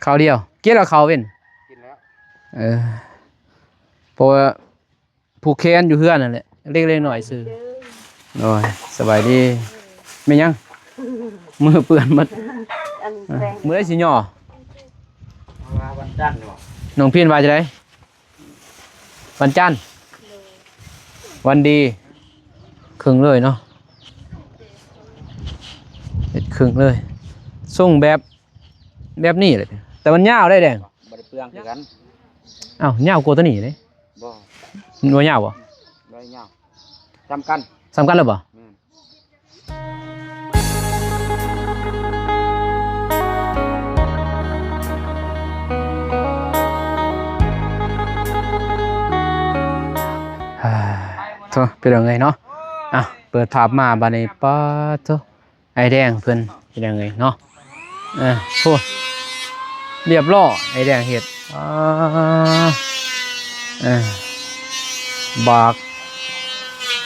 ເຂົ້າດຽວ ກິນແລ້ວເຂົ້າເວັນ ກິນແລ້ວ ເອີ ເພາະວ່າ ຜູກແຂນຢູ່ເຮືອນນັ້ນແຫຼະ ເລັກໆນ້ອຍໆຊື່. ໂອ້ຍ ສະບາຍດີ. ແມ່ນຫຍັງ? ມືເປື້ອນໝົດ. ອັນແປ້ງ ມື້ໃດຊິຍໍ? ເພາະວ່າວັນຈັນເນາະ. ນ້ອງພິນວ່າຈັ່ງໃດ? ວັນຈັນ ວັນດີ ເຄິ່ງເລີຍເນາະ ເຮັດເຄິ່ງເລີຍ. ຊົງແບບ ແບບນີ້ແຫຼະ ແຕ່ມັນຍາວໄດ໋ແດງ. ບໍ່ໄດ້ເປືອງຄືກັນ. ອ້າວ ຍາວກວ່າໂຕນີ້ເດ້. ບໍ່ ມັນບໍ່ຍາວບໍ່? ບໍ່ຍາວ ສ່ຳກັນ. ສ່ຳກັນເລີຍບໍ່? ແມ່ນ. ໂທ້ ພີ່ນ້ອງເອີຍເນາະ. ອ່ະ ເປີດພາບມາບາດນີ້ ປາດໂທ້ ອ້າຍແດງເພິ່ນ ພີ່ນ້ອງເອີຍເນາະ. ເອີ ໂອ້ ລຽບລ້ອຍ ອ້າຍແດງເຮັດ ອາ ເອີ ບາກ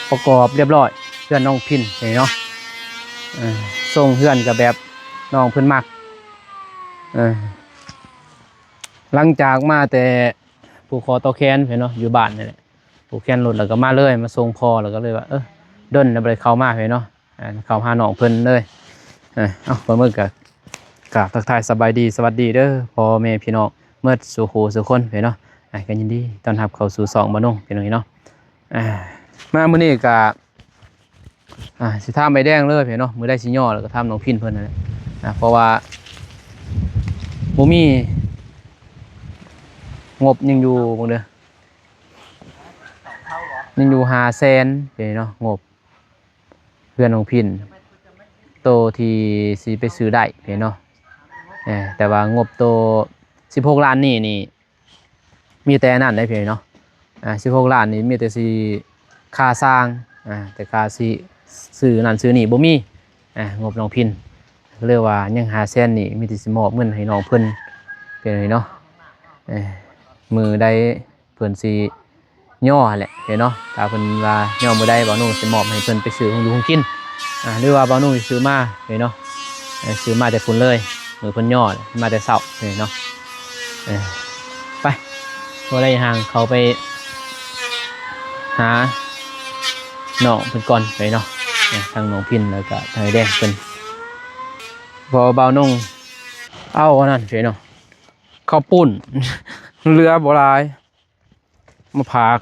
ປະກອບລຽບລ້ອຍ ເຮືອນນ້ອງພິນນີ້ເນາະ. ເອີ ຊົງເຮືອນກໍແບບນ້ອງເພິ່ນມັກ. ເອີ ຫຼັງຈາກມາແຕ່ຜູກຄໍຕໍ່ແຂນເນາະ ຢູ່ບ້ານນີ້ແຫຼະ ຜູກແຂນລົດແລ້ວກໍມາເລີຍ ມາສົ່ງພໍ່ ແລ້ວກໍເລີຍວ່າ ເອີ ດົນແລ້ວບໍ່ໄດ້ເຂົ້າມາເນາະ. ອ່າ ເຂົ້າຫານ້ອງເພິ່ນເລີຍ. ເອີ ເອົາ ບ່າວໜຸ່ມກໍກາບທັກທາຍສະບາຍດີ ສະຫວັດດີເດີ ພໍ່ແມ່ພີ່ນ້ອງໝົດສູ່ຄູ່ສູ່ຄົນເນາະ. ອ່າ ກໍຍິນດີຕ້ອນຮັບເຂົ້າສູ່ຊ່ອງບ່າວໜຸ່ມ ພີ່ນ້ອງເນາະ. ອ່າ ມາມື້ນີ້ກໍ ອ່າ ຊິຖາມອ້າຍແດງເລີຍເນາະ ມື້ໃດຊິຍໍ ແລ້ວກໍຖາມນ້ອງພິນເພິ່ນນັ້ນແຫຼະ. ອ່າ ເພາະວ່າບໍ່ມີ ງົບຍັງຢູ່ ເບິ່ງເດີ ຍັງຢູ່ຫ້າແສນເນາະ ງົບ ເຮືອນນ້ອງພິນ ໂຕທີ່ຊິໄປຊື້ໄດ້ເນາະ. ເອີ ແຕ່ວ່າງົບໂຕສິບຫົກລ້ານນີ້ນີ້ ມີແຕ່ອັນນັ້ນໄດ໋ເນາະ. ອ່າ ສິບຫົກລ້ານນີ້ມີແຕ່ຊິຄ່າສ້າງ ອ່າ ແຕ່ຄ່າຊິຊື້ນັ້ນຊື້ນີ້ບໍ່ມີ. ອ່າ ງົບນ້ອງພິນ ເລີຍວ່າຍັງຫ້າແສນນີ້ ມີແຕ່ຊິມອບເງິນໃຫ້ນ້ອງເພິ່ນເນາະ. ເອີ ມື້ໃດ ເພິ່ນຊິຍໍຫັ້ນແຫຼະເນາະ. ຖ້າເພິ່ນວ່າຍໍມື້ໃດ ບ່າວໜຸ່ມຊິມອບໃຫ້ເພິ່ນໄປຊື້ຂອງຢູ່ຂອງກິນ ອ່າ ຫຼືວ່າບ່າວໜຸ່ມຊິຊື້ມາເນາະ. ເອີ ຊື້ມາແຕ່ພຸ້ນເລີຍ ມື້ເພິ່ນຍໍມາແຕ່ເຊົ້າເນາະ. ເອີ ໄປ ບໍ່ໄດ້ຫ່າງ ເຂົ້າໄປຫານ້ອງເພິ່ນກ່ອນເນາະ. ເອີ ທັງນ້ອງພິນ ແລ້ວກໍທັງອ້າຍແດງເພິ່ນ ເພາະວ່າບ່າວໜຸ່ມເອົາອັນນັ້ນເນາະ ເຂົ້າປຸ້ນ ເຫຼືອບໍ່ຫຼາຍ ມາຝາກ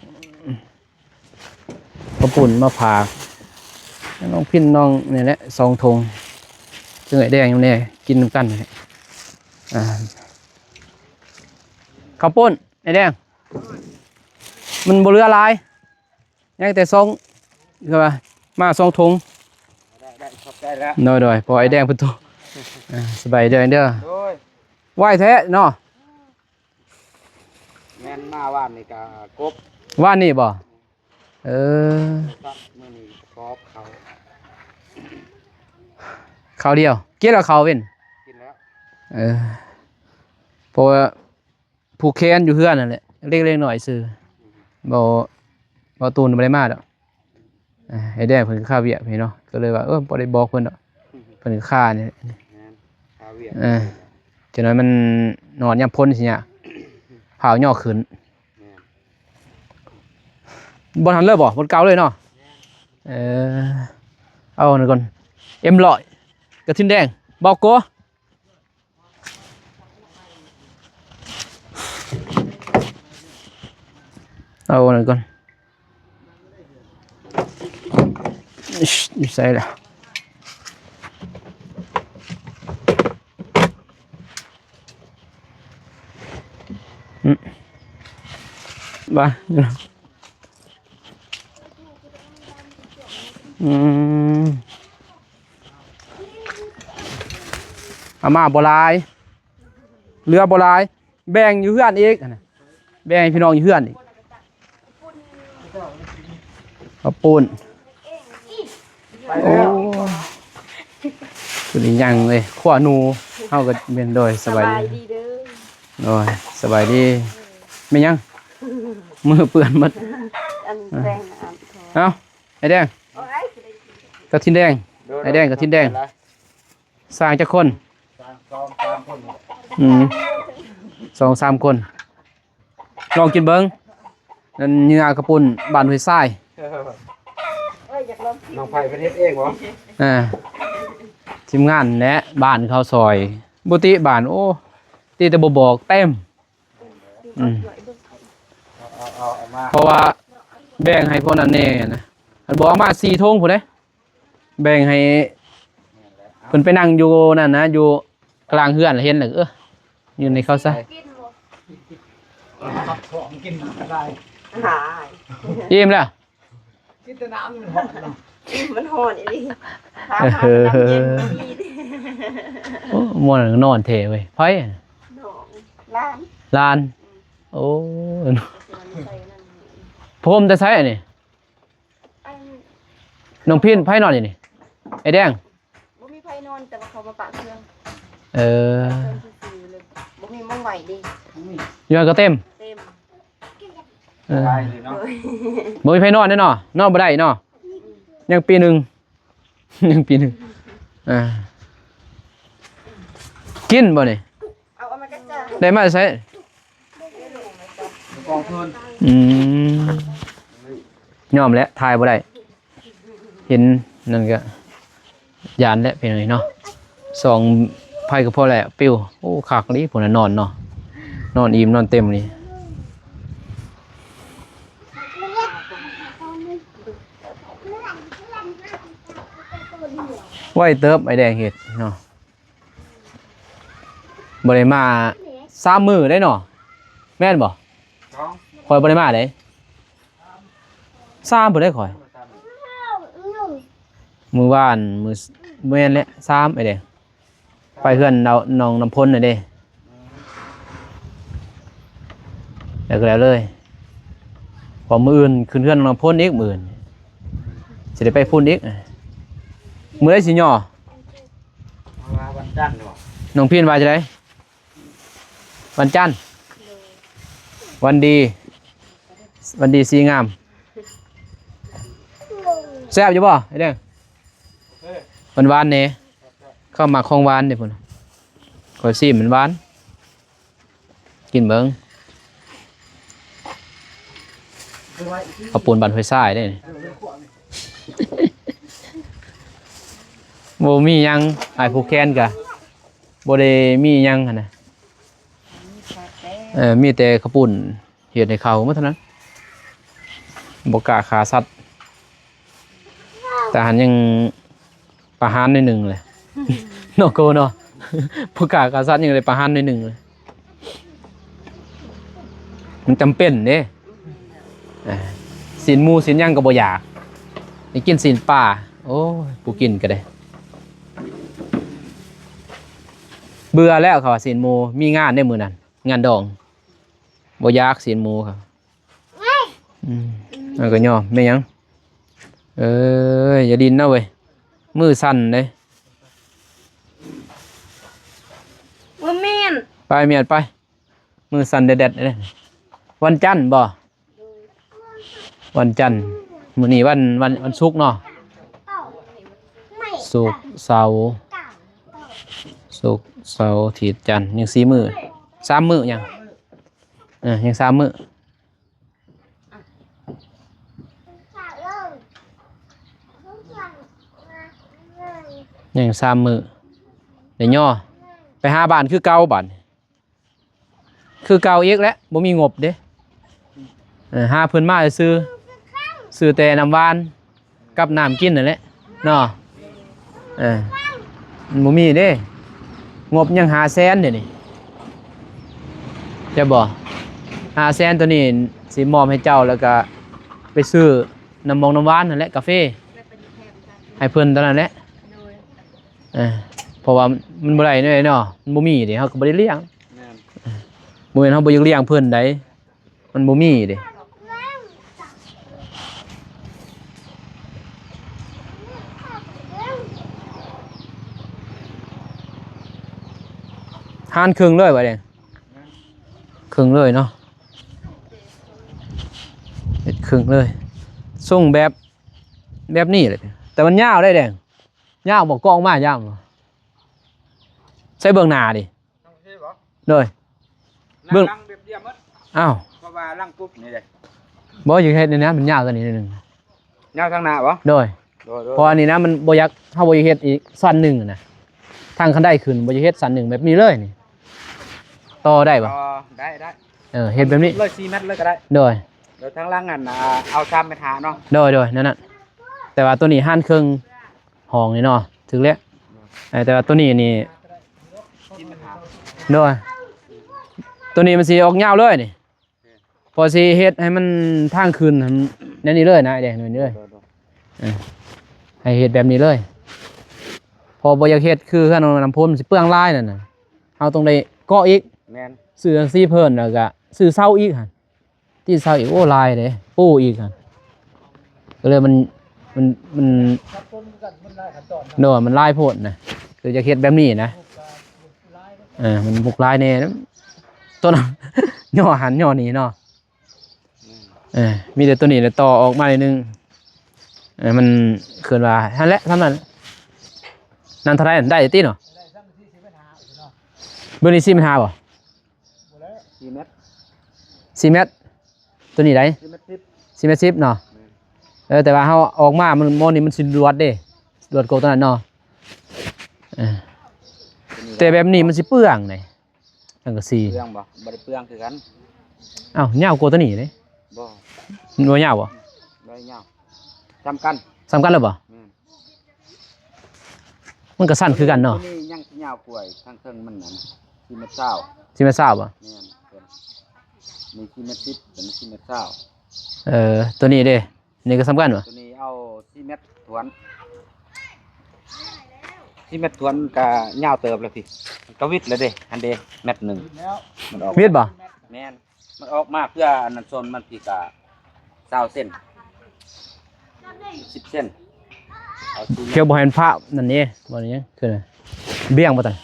ເຂົ້າປຸ້ນມາຝາກນ້ອງພິນນ້ອງນີ້ແຫຼະ ສອງຖົງ ເຊິ່ງອ້າຍແດງນຳແດ່ ກິນນຳກັນນີ້ແຫຼະ. ອ່າ ເຂົ້າປຸ້ນ ອ້າຍແດງ ມັນບໍ່ເຫຼືອຫຼາຍ ຍັງແຕ່ສອງ ຄືວ່າມາສອງຖົງ. ໄດ້ໆ ຂອບໃຈແລ້ວ. ໂດຍໆ ພໍອ້າຍແດງເພິ່ນໂທ. ອ່າ ສະບາຍດີເດີ. ໂດຍ ໄວແທ້ເນາະ. ແມ່ນ ມາວານນີ້ກະກົບ. ວານນີ້ບໍ່? ເອີ ມື້ນີ້ກະກອບເຂົ້າ ເຂົ້າດຽວ ກິນແລ້ວເຂົ້າເວັນ ກິນແລ້ວ. ເອີ ເພາະວ່າຜູກແຂນຢູ່ເຮືອນນັ້ນແຫຼະ ເລັກໆນ້ອຍໆຊື່. ອືມ ບໍ່ ບໍ່ຕູນບໍ່ໄດ້ມາດອກ. ອ່າ ອ້າຍແດງເພິ່ນກໍຄາວຽກເນາະ ກໍເລີຍວ່າ ເອີ ບໍ່ໄດ້ບອກເພິ່ນດອກ ເພິ່ນກໍຄານີ້ແຫຼະ. ແມ່ນ ຄາວຽກ. ເອີ ຈັກໜ້ອຍມັນຮອດຍາມຝົນຊິຍາກ ພ້າວຍໍຂຶ້ນ. ແມ່ນ ບ່ອນຫັ້ນເລີຍບໍ່? ບ່ອນເກົ່າເລີຍເນາະ. ແມ່ນ ເອີ ເອົານັ້ນກ່ອນ ເອັມຮ້ອຍ ກະທິນແດງ ບອກໂກ. ເອົາອັນນັ້ນກ່ອນ ຢູ່ໃສລະ? ອືມ ວ່າ ອືມ ເອົາມາບໍ່ຫຼາຍ ເຫຼືອບໍ່ຫຼາຍ ແບ່ງຢູ່ເຮືອນອີກຫັ້ນນະ ແບ່ງໃຫ້ພີ່ນ້ອງຢູ່ເຮືອນອີກ. ເຂົ້າປຸ້ນ ໂອ້ ເປັນອີຫຍັງເລີຍ ຂົ້ວໜູ ເຮົາກໍແມ່ນ. ໂດຍ ສະບາຍດີ ສະບາຍດີເດີ. ໂດຍ ສະບາຍດີ. ແມ່ນຫຍັງ? ມືເປື້ອນໝົດ. ອັນແປ້ງ ເອົາ ອ້າຍແດງ ກະທິນແດງ ໂດຍ ອ້າຍແດງ ກະທິນແດງ. ສ້າງຈັກຄົນ? ສ້າງສອງສາມຄົນ. ອືມ ສອງສາມຄົນ ລອງກິນເບິ່ງ. ນັ້ນເຫຍື່ອເຂົ້າປຸ້ນບ້ານຫ້ວຍຊາຍ. ນ້ອງໄພເພິ່ນເຮັດເອງບໍ່? ອ່າ ທີມງານແຫຼະ ບ້ານເຂົາຊ່ອຍ. ບໍ່ຕິບ້ານ ໂອ້ ຕິແຕ່ບໍ່ບອກເຕັມ. ອືມ ເອົາ ເອົາ ເອົາມາ ເພາະວ່າແບ່ງໃຫ້ພວກນັ້ນແດ່ນະ. ຄັນບໍ່ເອົາມາສີ່ຖົງພຸ້ນເດ້ ແບ່ງໃຫ້ເພິ່ນໄປນັ່ງຢູ່ນັ້ນນະ ຢູ່ກາງເຮືອນ ເຫັນແລ້ວ ເອີ ຢູ່ໃນເຂົ້າໃສ່. ກິນບໍ່? ເອົາຂອງກິນກໍໄດ້. ຫາຍ ອີ່ມແລ້ວ. ກິນແຕ່ນ້ຳມັນຮ້ອນເນາະ. ມັນຮ້ອນອີ່ຫຼີ. ເອີ ໂອ້ ມ່ວນນອນແທ້ເວີຍ. ໃຜ? ນ້ອງ ຫຼານ ຫຼານ. ໂອ້ ໂຮມແຕ່ໃສອັນນີ້? ອັນ ນ້ອງພິນ ໃຜນອນຢູ່ນີ້? ໄອ້ແດງ. ບໍ່ມີໃຜນອນ ແຕ່ວ່າເຂົາມາປະເຄື່ອງ. ເອີ ປະເຄື່ອງຊື່ໆເລີຍ ບໍ່ມີໝ່ອງໄວ້ເດ້. ຢູ່ຫັ້ນກໍເຕັມ ເຕັມ. ເອີ ສະບາຍດີເນາະ. ໂດຍ ບໍ່ມີໃຜນອນເດ້ເນາະ ນອນບໍ່ໄດ້ເນາະ. ອືມ ຍັງປີໜຶ່ງ ຍັງປີໜຶ່ງ. ອ່າ ກິນບໍ່ນີ້? ເອົາ ເອົາມາຈັກຈານ. ໄດ້ມາແຕ່ໃສ? ກອງເພິ່ນ. ອືມ ຍອມແຫຼະ ຖ່າຍບໍ່ໄດ້ ເຫັນນັ້ນກະຢ້ານແຫຼະ ເປັນຫຍັງເນາະ. ສອງໄຟກໍພໍແຫຼະ ປິວ. ໂອ້ ຄັກອີ່ຫຼີ ພຸ້ນນະ ນອນເນາະ ນອນອີ່ມນອນເຕັມນີ້. ໄວເຕີບ ໄອ້ແດງເຮັດເນາະ. ບໍ່ໄດ້ມາສາມມື້ໄດ້ເນາະ ແມ່ນບໍ່? ຂ້ອຍບໍ່ໄດ້ມາເດ້ ສາມພຸ້ນເດ້ຂ້ອຍ. ມື້ວານ ມື້ ແມ່ນແຫຼະ ສາມ ໄອ້ແດງ ໄປເຮືອນນ້ອງນ້ຳພົນນະເດ້. ແລ້ວກໍແລ້ວເລີຍ ເພາະມື້ອື່ນຂຶ້ນເຮືອນນ້ອງນ້ຳພົນອີກ ມື້ອື່ນຊິໄດ້ໄປພຸ້ນອີກ. ມື້ໃດຊິຍໍ? ເພາະວ່າວັນຈັນເນາະ. ນ້ອງພິນວ່າຈັ່ງໃດ? ວັນຈັນ ໂດຍ ວັນດີ ວັນດີສີງາມ. ແຊບຢູ່ບໍ່ ໄອ້ແດງ? ໂອເຄ ຫວານໆແດ່ ເຂົາມັກຂອງຫວານເດ້ພຸ້ນ. ຂ້ອຍຊີມມັນຫວານ. ກິນເບິ່ງ ເຂົ້າປຸ້ນບ້ານຫ້ວຍຊາຍເດ້. ບໍ່ມີຫຍັງ ອ້າຍຜູກແຂນກະບໍ່ໄດ້ມີຫຍັງຫັ້ນນະ. ເອີ ມີແຕ່ເຂົ້າປຸ້ນເຮັດໃຫ້ເຂົ້າໝົດເທົ່ານັ້ນ ບໍ່ກ້າຂ້າສັດ. ແຕ່ຫັ້ນຍັງປະຫານໜ້ອຍໜຶ່ງແຫຼະເນາະ ໂກເນາະ. ບໍ່ກ້າຂ້າສັດ ຍັງໄດ້ປະຫານໜ້ອຍໜຶ່ງແຫຼະ. ມັນຈຳເປັນເດ້. ອ່າ ຊີ້ນໝູຊີ້ນຫຍັງກໍບໍ່ຢາກ ໄດ້ກິນຊີ້ນປາ. ໂອ້ຍ ຜູ້ກິນກໍໄດ້ ເບື່ອແລ້ວ ເຂົາວ່າຊີ້ນໝູ. ມີງານເດ້ມື້ນັ້ນ ງານດອງ ບໍ່ຢາກຊີ້ນໝູເຂົາ. ອືມ ມັນກໍຍອມ ແມ່ນຫຍັງ? ເອີຍ ຢ່າດິນນະເວີຍ ມືສັ່ນເດ້. ບໍ່ແມ່ນ ໄປ ເມຍດ ໄປ. ມືສັ່ນແດດໆເດ້. ວັນຈັນບໍ່? ວັນຈັນ. ມື້ນີ້ວັນ ວັນ ວັນສຸກເນາະ. ສຸກ ເສົາ ສຸກ ເສົາ ອາທິດ ຈັນ ຍັງສີ່ມື້ ສາມມື້ຍັງ. ເອີ ຍັງສາມມື້ ຍັງສາມມື້ ໄດ້ຍໍໄປຫາບ້ານຄືເກົ່າ. ບາດນີ້ຄືເກົ່າອີກແຫຼະ ບໍ່ມີງົບເດ້. ເອີ ຫາເພິ່ນມາຊື່ໆ ຊື້ແຕ່ນ້ຳຫວານ ກັບນ້ຳກິນນັ້ນແຫຼະເນາະ. ເອີ ມັນບໍ່ມີເດ້ ງົບຍັງຫ້າແສນດຽວນີ້ ເຈົ້າບໍ່? ຫ້າແສນໂຕນີ້ຊິມອບໃຫ້ເຈົ້າ ແລ້ວກະໄປຊື້ນ້ຳມອງນ້ຳຫວານຫັ້ນແຫຼະ ກາເຟ ໃຫ້ເພິ່ນເທົ່ານັ້ນແຫຼະ. ໂດຍ ເອີ ເພາະວ່າມັນບໍ່ໄດ້ແນວໃດເນາະ ມັນບໍ່ມີເດ້ ເຮົາກໍບໍ່ໄດ້ລ້ຽງ. ແມ່ນ ບໍ່ແມ່ນເຮົາບໍ່ຢາກລ້ຽງເພິ່ນໃດ. ມັນບໍ່ມີເດ້. ຫານເຄິ່ງເລີຍວ່າແດງ ເຄິ່ງເລີຍເນາະ ເຮັດເຄິ່ງເລີຍ. ຊົງແບບ ແບບນີ້ແຫຼະ ແຕ່ມັນຍາວໄດ໋ແດງ. ຍາວບໍ່? ກອງມາຍາວບໍ່? ໃສ່ເບິ່ງໜ້າດິ. ໂດຍ ເບິ່ງ ຫຼັງແບບດຽວໝົດ. ອ້າວ ເພາະວ່າຫຼັງປຸບນີ້ເດ້. ບໍ່ ຢາກເຮັດນີ້ນະ ມັນຍາວກວ່ານີ້ໜ້ອຍໜຶ່ງ. ຍາວທາງໜ້າບໍ່? ໂດຍ ໂດຍ ໂດຍ. ເພາະວ່ານີ້ນະ ມັນບໍ່ຢາກ ເຮົາບໍ່ຢາກເຮັດອີກຊັ້ນໜຶ່ງນະ ທາງຄັນໄດຂຶ້ນ ບໍ່ຢາກເຮັດຊັ້ນໜຶ່ງແບບນີ້ເລີຍນີ້. ຕໍ່ໄດ້ບໍ່? ອໍ ໄດ້ ໄດ້. ເອີ ເຮັດແບບນີ້ເລີຍ ສີ່ແມັດເລີຍກໍໄດ້. ໂດຍ ໂດຍ. ທາງຫຼັງອັນ ອ່າ ເອົາສາມແມັດຫ້າເນາະ. ໂດຍ ໂດຍ ນັ້ນນະ. ແຕ່ວ່າໂຕນີ້ຫານເຄິ່ງຫ້ອງນີ້ເນາະ ຖືກແລ້ວ. ເອີ ແຕ່ວ່າໂຕນີ້ນີ້ ໂດຍ ໂຕນີ້ມັນຊິອອກຍາວເລີຍນີ້. ພໍຊິເຮັດໃຫ້ມັນທາງຂຶ້ນແນວນີ້ເລີຍນະ ແດງແນວນີ້ເລີຍ. ໂດຍ ໂດຍ ໂດຍ. ເອີ ໃຫ້ເຮັດແບບນີ້ເລີຍ ເພາະບໍ່ຢາກເຮັດຄືເຮືອນນ້ອງນ້ຳພົນ ມັນຊິເປືອງຫຼາຍນັ້ນນະ. ເຮົາຕ້ອງໄດ້ເກາະອີກ. ແມ່ນ. ຊື້ສັງກະສີເພີ່ມ ແລ້ວກະຊື້ເສົາອີກຫັ້ນ ຕີນເສົາອີກ. ໂອ້ ຫຼາຍເດ້ ປູອີກຫັ້ນ. ກໍເລີຍມັນ ມັນ ມັນ ໂດຍ ມັນຫຼາຍໂພດນະ ຄືຢາກເຮັດແບບນີ້ນະ. ເອີ ມັນບຸກຫຼາຍແດ່ ໂຕນັ້ນ ຍໍຫັ້ນຍໍນີ້ເນາະ. ເອີ ມີແຕ່ໂຕນີ້ແຫຼະ ຕໍ່ອອກມາໜ້ອຍໜຶ່ງ. ເອີ ມັນເອີ້ນວ່າຫັ້ນແຫຼະ ສ່ຳນັ້ນ. ນັ້ນເທົ່າໃດ ໄດ້ຕິເນາະ? ເບິ່ງນີ້ ສີ່ແມັດຫ້າບໍ່? ສີ່ແມັດ ສີ່ແມັດ. ໂຕນີ້ໃດ? ສີ່ແມັດສິບ ສີ່ແມັດສິບເນາະ. ແມ່ນ. ເອີ ແຕ່ວ່າເຮົາອອກມາ ມັນ ໝໍນີ້ມັນຊິລວດເດ້ ລວດກວ່າໂຕນັ້ນເນາະ. ເອີ ແຕ່ແບບນີ້ມັນຊິເປືອງເດ້ ສັງກະສີ. ເປືອງບໍ່? ບໍ່ໄດ້ເປືອງຄືກັນ. ອ້າວ ຍາວກວ່າໂຕນີ້ເດ້. ບໍ່ ມັນບໍ່ຍາວບໍ່? ບໍ່ໄດ້ຍາວ ສ່ຳກັນ. ສ່ຳກັນແລ້ວບໍ່? ແມ່ນ. ມັນກໍສັ້ນຄືກັນເນາະ. ໂຕນີ້ຍັງຊິຍາວກວ່າ ທາງເທິງມັນນັ້ນ ສີ່ແມັດຊາວ. ສີ່ແມັດຊາວບໍ່? ແມ່ນ. ໂຕນີ້ສີ່ແມັດສິບ ໂຕນີ້ສີ່ແມັດຊາວ. ເອີ ໂຕນີ້ເດ້? ນີ້ກໍສ່ຳກັນບໍ່? ໂຕນີ້ເອົາສີ່ແມັດຖ້ວນ ສີ່ແມັດຖ້ວນ ມັນກໍຍາວເຕີບແລ້ວພີ້. ມັນກໍວິດແລ້ວເດ້ ຫັ້ນເດ້ ແມັດໜຶ່ງ. ມັນອອກ ວິດບໍ່? ແມ່ນ. ມັນອອກມາເພື່ອອັນນັ້ນ ໂຊນມັນພີ້ກະຊາວເຊັນ ສິບເຊັນ. ເອົາ ເພື່ອບໍ່ໃຫ້ມັນພະນັ້ນເດ້ ບໍ່ຫຍັງ ຄືບຽງບໍ່ຕາຍ.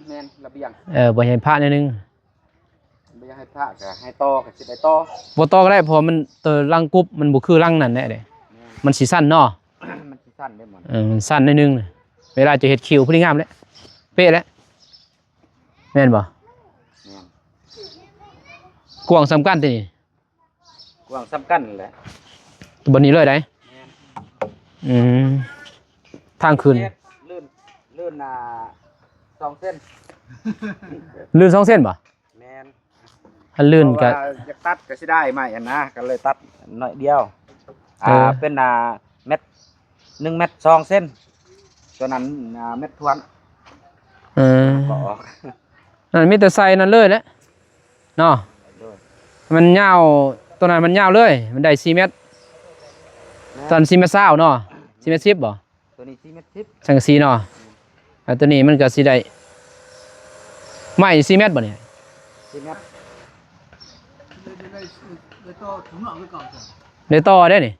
ແມ່ນ ລະບຽງ. ເອີ ບໍ່ໃຫ້ພະໜ້ອຍໜຶ່ງ ບໍ່ຢາກໃຫ້ພະ ກະໃຫ້ຕໍ່ ກະຊິໄດ້ຕໍ່. ບໍ່ຕໍ່ກໍໄດ້ ເພາະວ່າມັນ ໂຕຫຼັງກຸບມັນບໍ່ຄືຫຼັງນັ້ນແຫຼະເດ້. ແມ່ນ. ມັນຊິສັ້ນເນາະ. ມັນຊິສັ້ນເດ້ມັນ. ເອີ ມັນສັ້ນໜ້ອຍໜຶ່ງ. ເວລາຈະເຮັດຄິວພໍດີງາມແຫຼະ ເປະແຫຼະ. ແມ່ນບໍ່? ແມ່ນ. ກວ້າງສ່ຳກັນຕິນີ້? ກວ້າງສ່ຳກັນແຫຼະ ບ່ອນນີ້ເລີຍໄດ໋. ແມ່ນ. ອືມ ທາງຂຶ້ນ ເຮັດ ລື່ນ ລື່ນ ອ່າ ສອງເຊັນ. ລື່ນສອງເຊັນບໍ່? ແມ່ນ. ຄັນລື່ນກໍ ເພາະວ່າຢາກຕັດກໍຊິໄດ້ໄມ້ຫັ້ນນະ ກໍເລີຍຕັດໜ້ອຍດຽວ. ເອີ ອ່າ ເປັນ ອ່າ ແມັດ ໜຶ່ງແມັດສອງເຊັນ ຕົວນັ້ນ ອ່າ ແມັດຖ້ວນ. ເອີ ກໍອອກ ນັ້ນມີແຕ່ໃສ່ນັ້ນເລີຍແຫຼະເນາະ. ໂດຍ. ມັນຍາວ ຕົວນັ້ນມັນຍາວເລີຍ ມັນໄດ້ສີ່ແມັດ. ແມ່ນ. ຕົວນັ້ນສີ່ແມັດຊາວເນາະ ສີ່ແມັດສິບບໍ່? ຕົວນີ້ສີ່ແມັດສິບ ສັງກະສີເນາະ. ແມ່ນ. ອ່າ ຕົວນີ້ມັນກໍຊິໄດ້ ໄມ້ສີ່ແມັດບໍ່ນີ້? ສີ່ແມັດ. ໄດ້ຕໍ່ເດ້ນີ້.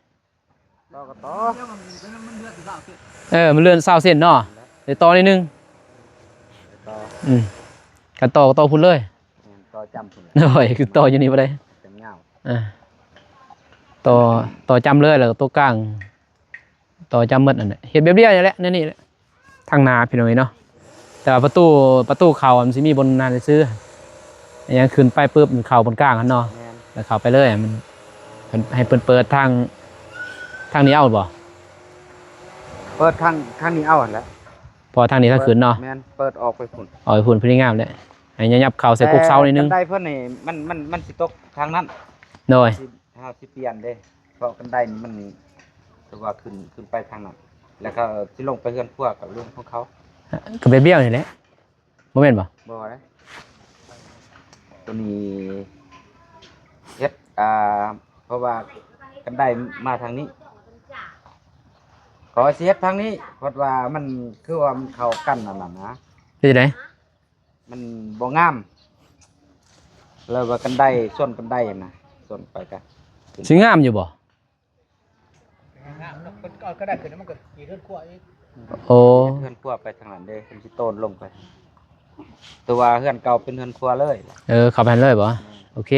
ຕໍ່ກໍຕໍ່. ເອີ ມັນເລື່ອນຊາວເຊັນເນາະ. ໄດ້ຕໍ່ໜ້ອຍໜຶ່ງ. ໄດ້ຕໍ່. ອືມ ຄັນຕໍ່ກໍຕໍ່ພຸ້ນເລີຍ. ແມ່ນ ຕໍ່ຈ້ຳພຸ້ນ. ໂດຍ ຄືຕໍ່ຢູ່ນີ້ບໍ່ໄດ້ ຈັ່ງຍາວ. ເອີ ຕໍ່ ຕໍ່ຈ້ຳເລີຍ ແລ້ວກໍຕົວກາງ ຕໍ່ຈ້ຳໝົດນັ້ນແຫຼະ ເຮັດແບບດຽວນີ້ແຫຼະ ແນວນີ້ແຫຼະ. ທາງໜ້າພີ່ນ້ອງເອີຍເນາະ ແຕ່ວ່າປະຕູ ປະຕູເຂົ້າມັນຊິມີບ່ອນນັ້ນຊື່ໆ ຍັງຂຶ້ນໄປປຶບ ມັນເຂົ້າບ່ອນກາງຫັ້ນເນາະ. ແມ່ນ. ແລ້ວເຂົ້າໄປເລີຍ ມັນ ເພິ່ນໃຫ້ເພິ່ນເປີດທາງ ທາງນີ້ເອົາບໍ່? ເປີດທາງ ທາງນີ້ເອົາຫັ້ນແຫຼະ ເພາະວ່າທາງນີ້ທາງຂຶ້ນເນາະ. ແມ່ນ ເປີດອອກໄປພຸ້ນ ອອກໄປພຸ້ນ ພໍດີງາມແຫຼະ ໃຫ້ຫຍັບເຂົ້າໃສ່ກົກເສົາໜ້ອຍໜຶ່ງ. ແຕ່ຄັນໄດເພິ່ນນີ້ ມັນ ມັນ ມັນຊິຕົກທາງນັ້ນ. ໂດຍ. ເຮົາຊິປ່ຽນເດ້ ເພາະຄັນໄດນີ້ມັນ ຄືວ່າຂຶ້ນ ຂຶ້ນໄປທາງນັ້ນ ແລ້ວກໍຊິລົງໄປເຮືອນຄົວກໍເລື່ອງຂອງເຂົາ. ກໍແບບດຽວນີ້ແຫຼະ ບໍ່ແມ່ນບໍ່? ບໍ່ເດ້ ຕົວນີ້ເຮັດ ອ່າ ເພາະວ່າຄັນໄດມາທາງນີ້ ຂ້ອຍຊິເຮັດທາງນີ້ ເພາະວ່າມັນ ຄືວ່າມັນເຂົ້າກັນອັນນັ້ນນະ. ເຮັດຈັ່ງໃດ? ມັນບໍ່ງາມ ແລ້ວວ່າຄັນໄດ ສ່ວນຄັນໄດນະ ສ່ວນໄປກະ ຊິງາມຢູ່ບໍ່? ງາມເນາະ ເພິ່ນເອົາຄັນໄດຂຶ້ນ ມັນກໍເຮັດເຮືອນຄົວອີກ. ໂອ້ ເຮັດເຮືອນຄົວໄປທາງນັ້ນເດ້ ເພິ່ນຊິໂຕນລົງໄປ ແຕ່ວ່າເຮືອນເກົ່າເປັນເຮືອນຄົວເລີຍ. ເອີ ເຂົ້າໄປຫັ້ນເລີຍບໍ່? ແມ່ນ. ໂອເຄ.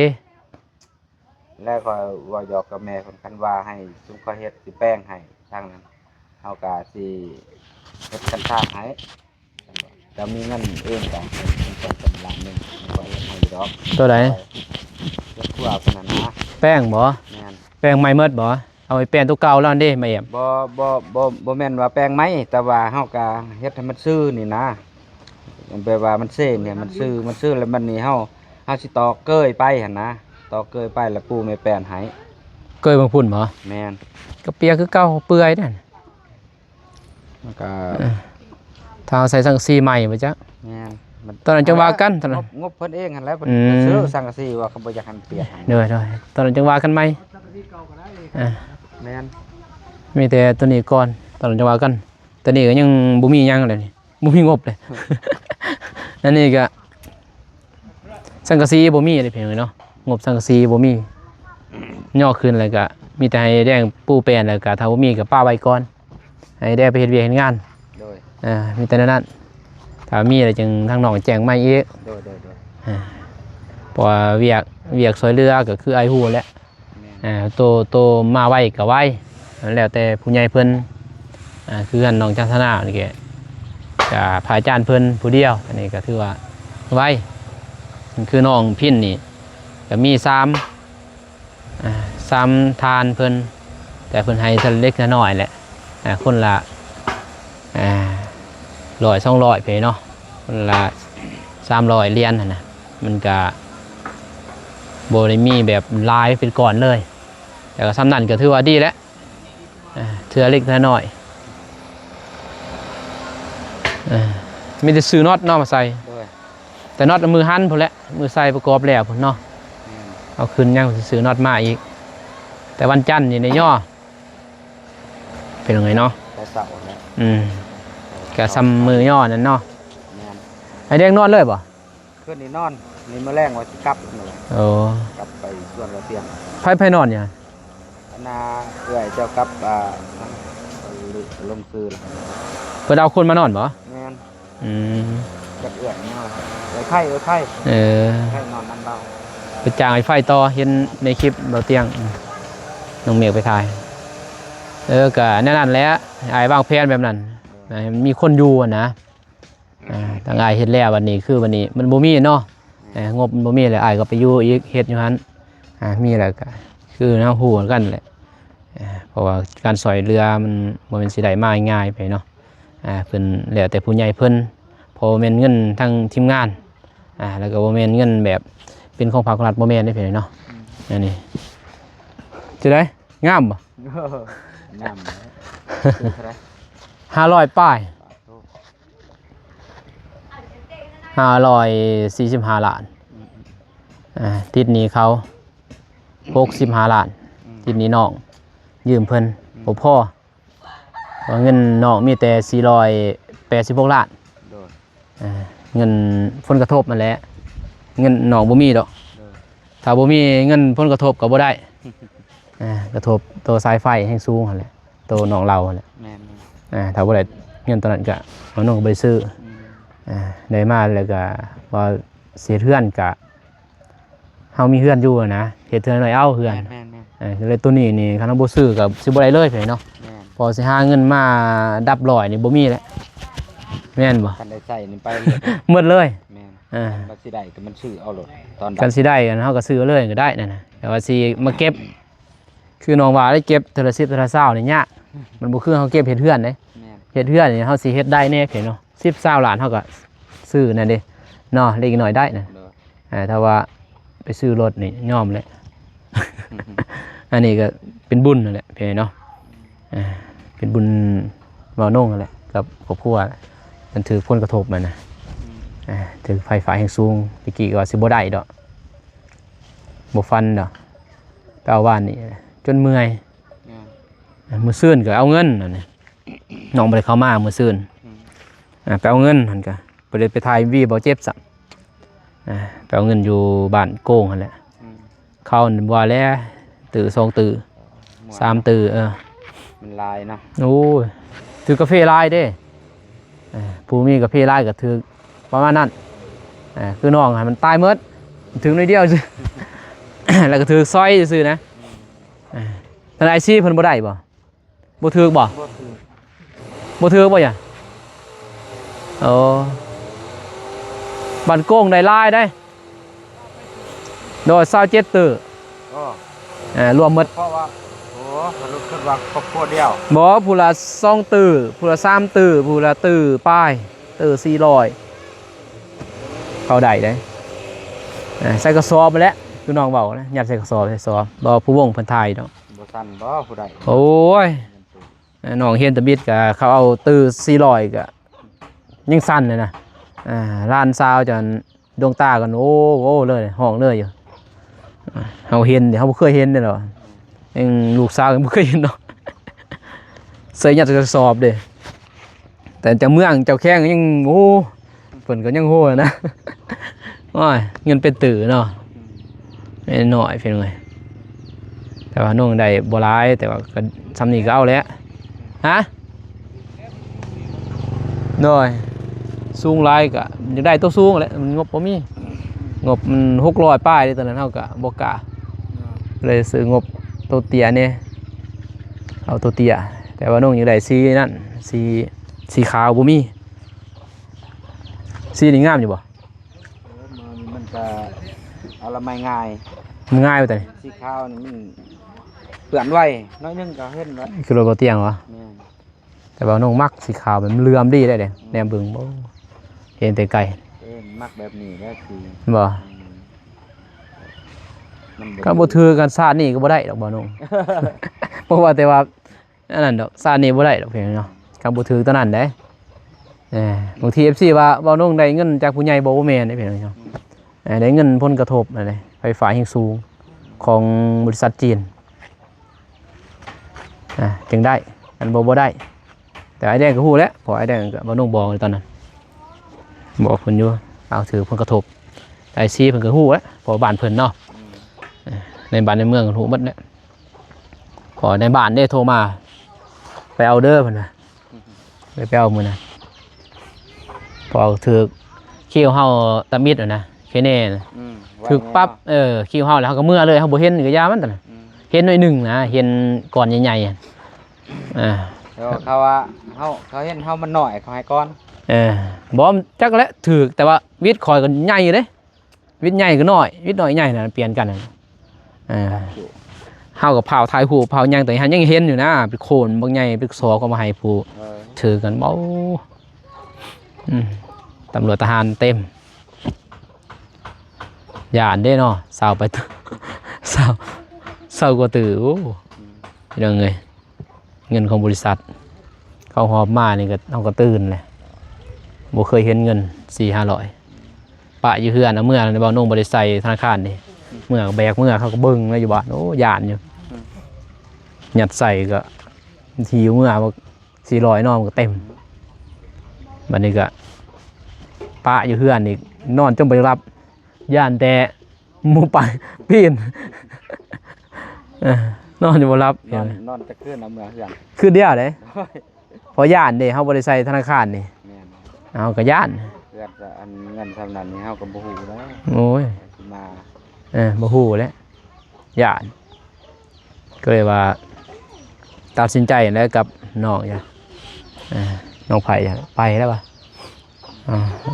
ແລ້ວຂ້ອຍເວົ້າຫຍອກກັບແມ່ເພິ່ນ ຄັນວ່າໃຫ້ຊຸມຂ້ອຍເຮັດຊິແປງໃຫ້ທາງນັ້ນ ເຮົາກະຊິເຮັດຄັນທາງໃຫ້ ແຕ່ມີເງິນເອງກະເປັນສອງສາມລ້ານໜຶ່ງ ຂ້ອຍເຮັດໃຫ້ຢູ່ ດອກ ໂຕໃດ? ເຮັດຄົວເພິ່ນນັ້ນນະ ແປງບໍ່? ແມ່ນ ແປງໃໝ່ໝົດບໍ່? ເອົາໄປແປງໂຕເກົ່າແລ້ວຫັ້ນເດ້ ມາແອບ ບໍ່ ບໍ່ ບໍ່ ບໍ່ແມ່ນວ່າແປງໃໝ່ ແຕ່ວ່າເຮົາກະເຮັດໃຫ້ມັນຊື່ນີ້ນະ ແບບວ່າມັນເຊນີ້ ມັນຊື່ ມັນຊື່ແລ້ວບັດນີ້ເຮົາ ເຮົາຊິຕອກເກີຍໄປຫັ້ນນະ ຕອກເກີຍໄປແລ້ວປູແມ່ແປ້ນໃຫ້ ເກີຍເບິ່ງພຸ້ນບໍ່? ແມ່ນ ກະເປຍກຄືເກົ່າ ເປື່ອຍນັ້ນ ມັນກະ ເອີ ຖ້າເຮົາໃສ່ສັງກະສີໃໝ່ບໍ່ຈັກ ແມ່ນ ມັນ ຕອນນັ້ນຈັ່ງວ່າກັນ ຕອນນັ້ນ ງົບ ງົບເພິ່ນເອງຫັ້ນແຫຼະ ເພິ່ນ ອືມ ຊື້ສັງກະສີວ່າເຂົາບໍ່ຢາກໃຫ້ມັນປຽກຫັ້ນ ໂດຍ ໂດຍ ຕອນນັ້ນຈັ່ງວ່າກັນໃໝ່ ອ່າ ແມ່ນ ມີແຕ່ໂຕນີ້ກ່ອນ ຕອນນັ້ນຈັ່ງວ່າກັນ ຕອນນີ້ກະຍັງບໍ່ມີຫຍັງເລີຍນີ້ ບໍ່ມີງົບເລີຍ ອັນນີ້ກະ ສັງກະສີບໍ່ມີເດ້ພີ່ນ້ອງເນາະ ງົບສັງກະສີບໍ່ມີ ຍໍຂຶ້ນແລ້ວກະມີແຕ່ໃຫ້ແດງປູແປ້ນ ແລ້ວກະຖ້າບໍ່ມີກະປະໄວ້ກ່ອນ ໃຫ້ແດງໄປເຮັດວຽກເຮັດງານ ໂດຍ ເອີ ມີແຕ່ແນວນັ້ນ ຖ້າມີແລ້ວຈຶ່ງທາງນ້ອງແຈ້ງໃໝ່ອີກ ໂດຍ ໂດຍ ໂດຍ ເອີ ເພາະວ່າວຽກ ວຽກຊ່ວຍເຫຼືອກະຄືອ້າຍຮູ້ແຫຼະ ແມ່ນ ອ່າ ໂຕ ໂຕມາໄວກະໄວ ແລ້ວແຕ່ຜູ້ໃຫຍ່ເພິ່ນ ອ່າ ຄືອັນນ້ອງຈັນທະນານີ້ກະ ກະພະອາຈານເພິ່ນຜູ້ດຽວ ອັນນີ້ກະຖືວ່າໄວ ຄືນ້ອງພິນນີ້ກະມີສາມ ອ່າ ສາມທ່ານເພິ່ນ ແຕ່ເພິ່ນໃຫ້ເທື່ອເລັກເທື່ອນ້ອຍແຫຼະ ອ່າ ຄົນລະ ອ່າ ຮ້ອຍສອງຮ້ອຍໄປເນາະ ຄົນລະສາມຮ້ອຍຫຼຽນຫັ້ນນະ ມັນກະບໍ່ໄດ້ມີແບບຫຼາຍເປັນກ້ອນເລີຍ ແຕ່ກະສ່ຳນັ້ນກະຖືວ່າດີແຫຼະ ອ່າ ເທື່ອເລັກເທື່ອນ້ອຍ ເອີ ມີແຕ່ຊື້ນັອດເນາະມາໃສ່ ໂດຍ ແຕ່ນັອດມື້ຫັ້ນພຸ້ນແຫຼະ ມື້ໃສ່ປະກອບແລ້ວພຸ້ນເນາະ ແມ່ນ ເອົາຂຶ້ນຍັງຊິຊື້ນັອດມາອີກ ແຕ່ວັນຈັນນີ້ໄດ້ຍໍ ເປັນຫຍັງເນາະ ແຕ່ເຊົ້າແລ້ວ ອືມ ກະສ່ຳມື້ຍໍນັ້ນເນາະ ແມ່ນ ໃຫ້ແດງນອນເລີຍບໍ່? ຄືນນີ້ນອນ ນີ້ມື້ແລງວ່າຊິກັບ ໂອ້ ກັບໄປສວນລະຕຽງ ໃຜ ໃຜນອນຢູ່ຫັ້ນ? ອັນນ່າ ເອື້ອຍເຈົ້າກັບ ອ່າ ລົງຊື່ລະ ເພິ່ນເອົາຄົນມານອນບໍ່? ແມ່ນ ອືມ ຈັກເອື້ອຍເນາະ ເອື້ອຍໄພ ເອື້ອຍໄພ ເອີ ໄພນອນນຳລາວ ໄປຈ້າງໄອ້ໄຟຕໍ່ ເຫັນໃນຄລິບເບົາຕຽງ ນ້ອງເມກໄປຖ່າຍ ເອີ ກະແນວນັ້ນແຫຼະ ອ້າຍວາງແຜນແບບນັ້ນ ໃຫ້ມັນມີຄົນຢູ່ຫັ້ນນະ ອ່າ ທາງອ້າຍເຮັດແລ້ວ ບັດນີ້ຄືບັດນີ້ມັນບໍ່ມີເນາະ ເອີ ງົບມັນບໍ່ມີແລ້ວ ອ້າຍກໍໄປຢູ່ອີກ ເຮັດຢູ່ຫັ້ນ ອ່າ ມີແລ້ວກໍຄືເຮົາຮູ້ກັນແຫຼະ ເອີ ເພາະວ່າການຊ່ອຍເຫຼືອມັນບໍ່ແມ່ນຊິໄດ້ມາງ່າຍໆໄປເນາະ ອ່າ ເພິ່ນແລ້ວແຕ່ຜູ້ໃຫຍ່ເພິ່ນ ເພາະວ່າແມ່ນເງິນທາງທີມງານ ອ່າ ແລ້ວກໍບໍ່ແມ່ນເງິນແບບເປັນຂອງພັກຂອງລັດ ບໍ່ແມ່ນເດ້ພີ່ນ້ອງເນາະ ອືມ ອັນນີ້ ຈັ່ງໃດ ງາມບໍ່? ງາມ ເທົ່າໃດ? ຫ້າຮ້ອຍປາຍ ໂອ້ ຫ້າຮ້ອຍສີ່ສິບຫ້າລ້ານ ອືມ ອ່າ ຕິດໜີ້ເຂົາຫົກສິບຫ້າລ້ານ ອືມ ຕິດໜີ້ນ້ອງ ຢືມເພິ່ນ ອືມ ບໍ່ພໍ ວ່າເງິນນ້ອງມີແຕ່ສີ່ຮ້ອຍແປດສິບຫົກລ້ານ ໂດຍ ອ່າ ເງິນຜົນກະທົບຫັ້ນແຫຼະ ເງິນນ້ອງບໍ່ມີດອກ ໂດຍ ຖ້າບໍ່ມີເງິນຜົນກະທົບກໍບໍ່ໄດ້ ອ່າ ກະທົບໂຕສາຍໄຟແຮງສູງຫັ້ນແຫຼະ ໂຕນ້ອງລາວຫັ້ນແຫຼະ ແມ່ນໆ ອ່າ ຖ້າບໍ່ໄດ້ເງິນໂຕນັ້ນກະນ້ອງກໍບໍ່ໄດ້ຊື້ ອືມ ອ່າ ໄດ້ມາແລ້ວກະວ່າຊິເຮັດເຮືອນກະ ເຮົາມີເຮືອນຢູ່ຫັ້ນນະ ເຮັດເທື່ອໜ້ອຍເອົາເຮືອນ ແມ່ນໆໆ ເອີ ແລ້ວໂຕນີ້ນີ້ຄັນເຮົາບໍ່ຊື້ກໍຊິບໍ່ໄດ້ເລີຍເນາະ ແມ່ນ ພໍຊິຫາເງິນມາດັບຮ້ອຍນີ້ບໍ່ມີແຫຼະ ແມ່ນບໍ່? ຄັນໄດ້ໃຊ້ນີ້ໄປເລີຍ ໝົດເລີຍ ແມ່ນ ເອີ ຄັນວ່າຊິໄດ້ກໍມັນຊື້ເອົາໂລດ ຕອນດັບ ຄັນຊິໄດ້ເຮົາກໍຊື້ເອົາເລີຍກໍໄດ້ນັ້ນນະ ແຕ່ວ່າຊິມາເກັບ ຄືນ້ອງວ່າໄດ້ເກັບເທື່ອລະສິບເທື່ອລະຊາວນີ້ຍາກ ມັນບໍ່ຄືເຮົາເກັບເຮັດເຮືອນເດ້ ແມ່ນ ເຮັດເຮືອນນີ້ເຮົາຊິເຮັດໄດ້ແດ່ເນາະ ສິບຊາວລ້ານເຮົາກໍຊື້ນັ້ນເດ້ເນາະ ເລັກນ້ອຍໄດ້ນະ ໂດຍ ອ່າ ຖ້າວ່າໄປຊື້ລົດນີ້ຍອມແຫຼະ ອັນນີ້ກໍເປັນບຸນນັ້ນແຫຼະເນາະ ອ່າ ເປັນບຸນເວົ້ານ້ອງນັ້ນແຫຼະ ກັບຄອບຄົວ ມັນຖືກຜົນກະທົບຫັ້ນນະ ອືມ ອ່າ ຖືກໄຟຟ້າແຮງສູງ ແຕ່ກີ້ກໍວ່າຊິບໍ່ໄດ້ດອກ ບໍ່ຝັນດອກ ໄປເອົາວານນີ້ຈົນເມື່ອຍ ອືມ ອ່າ ມື້ຊືນກໍເອົາເງິນນັ້ນ ນ້ອງບໍ່ໄດ້ເຂົ້າມາມື້ຊືນ ອືມ ອ່າ ໄປເອົາເງິນຫັ້ນກະ ບໍ່ໄດ້ໄປຖ່າຍເອັມວີ ບໍ່ເຈັບຊ້ຳ ອ່າ ໄປເອົາເງິນຢູ່ບ້ານໂກງຫັ້ນແຫຼະ ອືມ ເຂົານັ້ນວ່າແຫຼະ ຕື້ສອງຕື້ ສາມຕື້ ເອີ ມັນຫຼາຍເນາະ ໂອ້ຍ ຖືກກາເຟຫຼາຍເດ້ ເອີ ຜູ້ມີກາເຟຫຼາຍກໍຖືກປະມານນັ້ນ ເອີ ຄືນ້ອງຫັ້ນມັນຕາຍໝົດ ຖືກໜ້ອຍດຽວຊື່ ແລ້ວກໍຖືກຊອຍຊື່ໆນະ ອືມ ເອີ ທ່ານໄອຊີເພິ່ນບໍ່ໄດ້ບໍ່? ບໍ່ຖືກບໍ່? ບໍ່ຖືກ ບໍ່ຖືກບໍ່ຫຍັງ? ໂອ້ ບ້ານໂກງໄດ້ຫຼາຍເດ້. ໂດຍ ຊາວເຈັດຕື້. ອໍ ເອີ ລວມໝົດ ເພາະວ່າ ໂອ້ ເພິ່ນຄິດວ່າຄອບຄົວດຽວ. ບໍ່ ຜູ້ລະສອງຕື້ ຜູ້ລະສາມຕື້ ຜູ້ລະຕື້ປາຍ ຕື້ສີ່ຮ້ອຍ ເຂົ້າໄດ້ເດ້. ເອີ ໃສ່ກະສອບຫັ້ນແຫຼະ ຄືນ້ອງເວົ້ານະ ຍັດໃສ່ກະສອບ ໃສ່ສອບ. ບໍ່ ຜູ້ວົງເພິ່ນຖ່າຍດອກ. ບໍ່ສັ່ນບໍ່ຜູ້ໃດ? ໂອ້ຍ ນ້ອງເຫັນຕະບິດກະ ເຂົາເອົາຕື້ສີ່ຮ້ອຍກະຍັງສັ່ນເລີຍນະ. ອ່າ ຫຼານສາວຈະດວງຕາກັນ ໂອ້ ໂອ້ເລີຍ ຮ້ອງເລີຍຢູ່. ອ່າ ເຮົາເຫັນເດ ເຮົາບໍ່ເຄີຍເຫັນເດເນາະ ຍັງລູກສາວຍັງບໍ່ເຄີຍເຫັນເນາະ. ໃສ່ຍັດໃສ່ກະສອບເດ້ ແຕ່ເຈົ້າເມືອງເຈົ້າແຂວງຍັງ ໂອ້ ເພິ່ນກໍຍັງໂຫນະ. ໂອ້ຍ ເງິນເປັນຕື້ເນາະ ອືມ ນ້ອຍໆ ພີ່ນ້ອງເອີຍ. ແຕ່ວ່ານ້ອງໄດ້ບໍ່ຫຼາຍ ແຕ່ວ່າກໍສ່ຳນີ້ກໍເອົາແຫຼະ. ຮະ? ໂດຍ ສູງຫຼາຍກໍຢາກໄດ້ໂຕສູງແຫຼະ ມັນງົບບໍ່ມີ. ງົບມັນຫົກຮ້ອຍປາຍເດ້ ຕອນນັ້ນເຮົາກໍບໍ່ກ້າ ເລີຍຊື້ງົບໂຕເຕ້ຍແດ່ ເອົາໂຕເຕ້ຍ. ແຕ່ວ່ານ້ອງຢາກໄດ້ສີນັ້ນ ສີ ສີຂາວບໍ່ມີ. ສີນີ້ງາມຢູ່ບໍ່? ເອີ ມັນ ມັນກະອະນາໄມງ່າຍ ມັນງ່າຍວ່າຊັ້ນ. ສີຂາວນີ້ມັນເປື້ອນໄວໜ້ອຍໜຶ່ງກໍເຫັນແລ້ວ ຄືລົດບໍ່ຕຽງຫວາ? ແມ່ນ ແຕ່ວ່ານ້ອງມັກສີຂາວ ແບບມັນເຫຼື້ອມດີໄດ໋ເດ້. ອືມ ແນມເບິ່ງ ໂອ້ ເຫັນແຕ່ໄກ. ເອີ ມັກແບບນີ້ແຫຼະ ຄື ບໍ່ ອືມ ມັນບໍ່ ຄັນບໍ່ຖືກກັນຊາດນີ້ກໍບໍ່ໄດ້ດອກ ບໍ່ນ້ອງ ບໍ່ວ່າແຕ່ວ່າ ອັນນັ້ນດອກ ຊາດນີ້ບໍ່ໄດ້ດອກ ພີ່ນ້ອງເນາະ ຄັນບໍ່ຖືກຕອນນັ້ນເດ້. ເອີ ບາງທີເອັຟຊີວ່າ ເວົ້ານ້ອງໄດ້ເງິນຈາກຜູ້ໃຫຍ່ບໍ່ ບໍ່ແມ່ນເດ້ ພີ່ນ້ອງເນາະ. ເອີ ໄດ້ເງິນຜົນກະທົບນັ້ນເດ້ ໄຟຟ້າແຮງສູງຂອງບໍລິສັດຈີນ ອ່າ ຈຶ່ງໄດ້ ຄັນບໍ່ ບໍ່ໄດ້. ແຕ່ອ້າຍແດງກໍຮູ້ແຫຼະ ເພາະອ້າຍແດງກໍ ເວົ້ານ້ອງບອກຕອນນັ້ນ ບອກເພິ່ນຢູ່ ເອົາ ຖືກຜົນກະທົບ. ອ້າຍຊີເພິ່ນກໍຮູ້ແຫຼະ ເພາະບ້ານເພິ່ນເນາະ. ອືມ ເອີ ໃນບ້ານໃນເມືອງກໍຮູ້ໝົດແຫຼະ ເພາະໃນບ້ານເດ້ໂທມາ ໄປເອົາເດີເພິ່ນວ່າ ໄປ ໄປເອົາມື້ນັ້ນ ເພາະຖືກຄິວເຮົາຕຳອິດນະ ເຄແນ່ນະ. ອືມ ຖືກປັບ ເອີ ຄິວເຮົາແລ້ວເຮົາກໍເມືອເລີຍ ເຮົາບໍ່ເຫັນກໍຢ່າມັນຕະນະ. ອືມ ເຫັນໜ້ອຍໜຶ່ງນະ ເຫັນກ້ອນໃຫຍ່ໆ ອ່າ ແລ້ວເຂົາວ່າເຮົາ ເຂົາເຫັນເຮົາມັນໜ້ອຍ ເຂົາໃຫ້ກ່ອນ. ເອີ ບໍ່ ຈັກແຫຼະ ຖືກ ແຕ່ວ່າວິດຂ້ອຍກໍໃຫຍ່ຢູ່ເດ້ ວິດໃຫຍ່ກໍນ້ອຍ ວິດນ້ອຍໃຫຍ່ນະ ປ່ຽນກັນນະ. ເອີ ເຮົາກໍພາວຖ່າຍຮູບພາວຫຍັງ ແຕ່ເຮົາຍັງເຫັນຢູ່ນະ ເປັນໂຄນບັກໃຫຍ່ ເປັນສອກເອົາມາໃຫ້ຜູ້ ເອີ ຖືກັນ. ເບົາ ອືມ ຕຳຫຼວດທະຫານເຕັມ ຢ້ານເດ້ເນາະ ຊາວປາຍ ຊາວ ຊາວກວ່າຕື້. ໂອ້ ອືມ ພີ່ນ້ອງເອີຍ ເງິນຂອງບໍລິສັດ ເຂົາຫອບມານີ້ກໍ ເຮົາກໍຕື່ນແຫຼະ ບໍ່ເຄີຍເຫັນເງິນສີ່ຫ້າຮ້ອຍ ປະຢູ່ເຮືອນ ເອົາເມືອ ເວົ້ານ້ອງບໍ່ໄດ້ໃສ່ທະນາຄານເດ້ ເມືອກໍແບກເມືອ ເຂົາກໍເບິ່ງແລ້ວຢູ່ບ້ານ ໂອ້ ຢ້ານຢູ່. ອືມ ຍັດໃສ່ກໍ ທີ່ຢູ່ເມືອ ສີ່ຮ້ອຍເນາະ ມັນກໍເຕັມ. ບັດນີ້ກໍປະຢູ່ເຮືອນອີກ ນອນຈົນບໍ່ໄດ້ຫຼັບ ຢ້ານແຕ່ໝູ່ປ່າປີ້ນ ເອີ ນອນຢູ່ບໍ່ຫຼັບ. ນອນ ນອນຈັກຄືນ ເອົາເມືອເຮືອນ ຄືນດຽວເດ້. ໂອ້ຍ ເພາະຢ້ານເດ້ ເຮົາບໍ່ໄດ້ໃສ່ທະນາຄານນີ້. ແມ່ນ ເຮົາກໍຢ້ານ ເຮືອນ ອັນເງິນສ່ຳນັ້ນນີ້ ເຮົາກໍບໍ່ຮູ້ແລ້ວ. ໂອ້ຍ ຊິມາ ເອີ ບໍ່ຮູ້ແຫຼະ ຢ້ານ ກໍເລີຍວ່າຕັດສິນໃຈແລ້ວກັບນ້ອງ ເອີ ນ້ອງໄພໄປແລ້ວວ່າ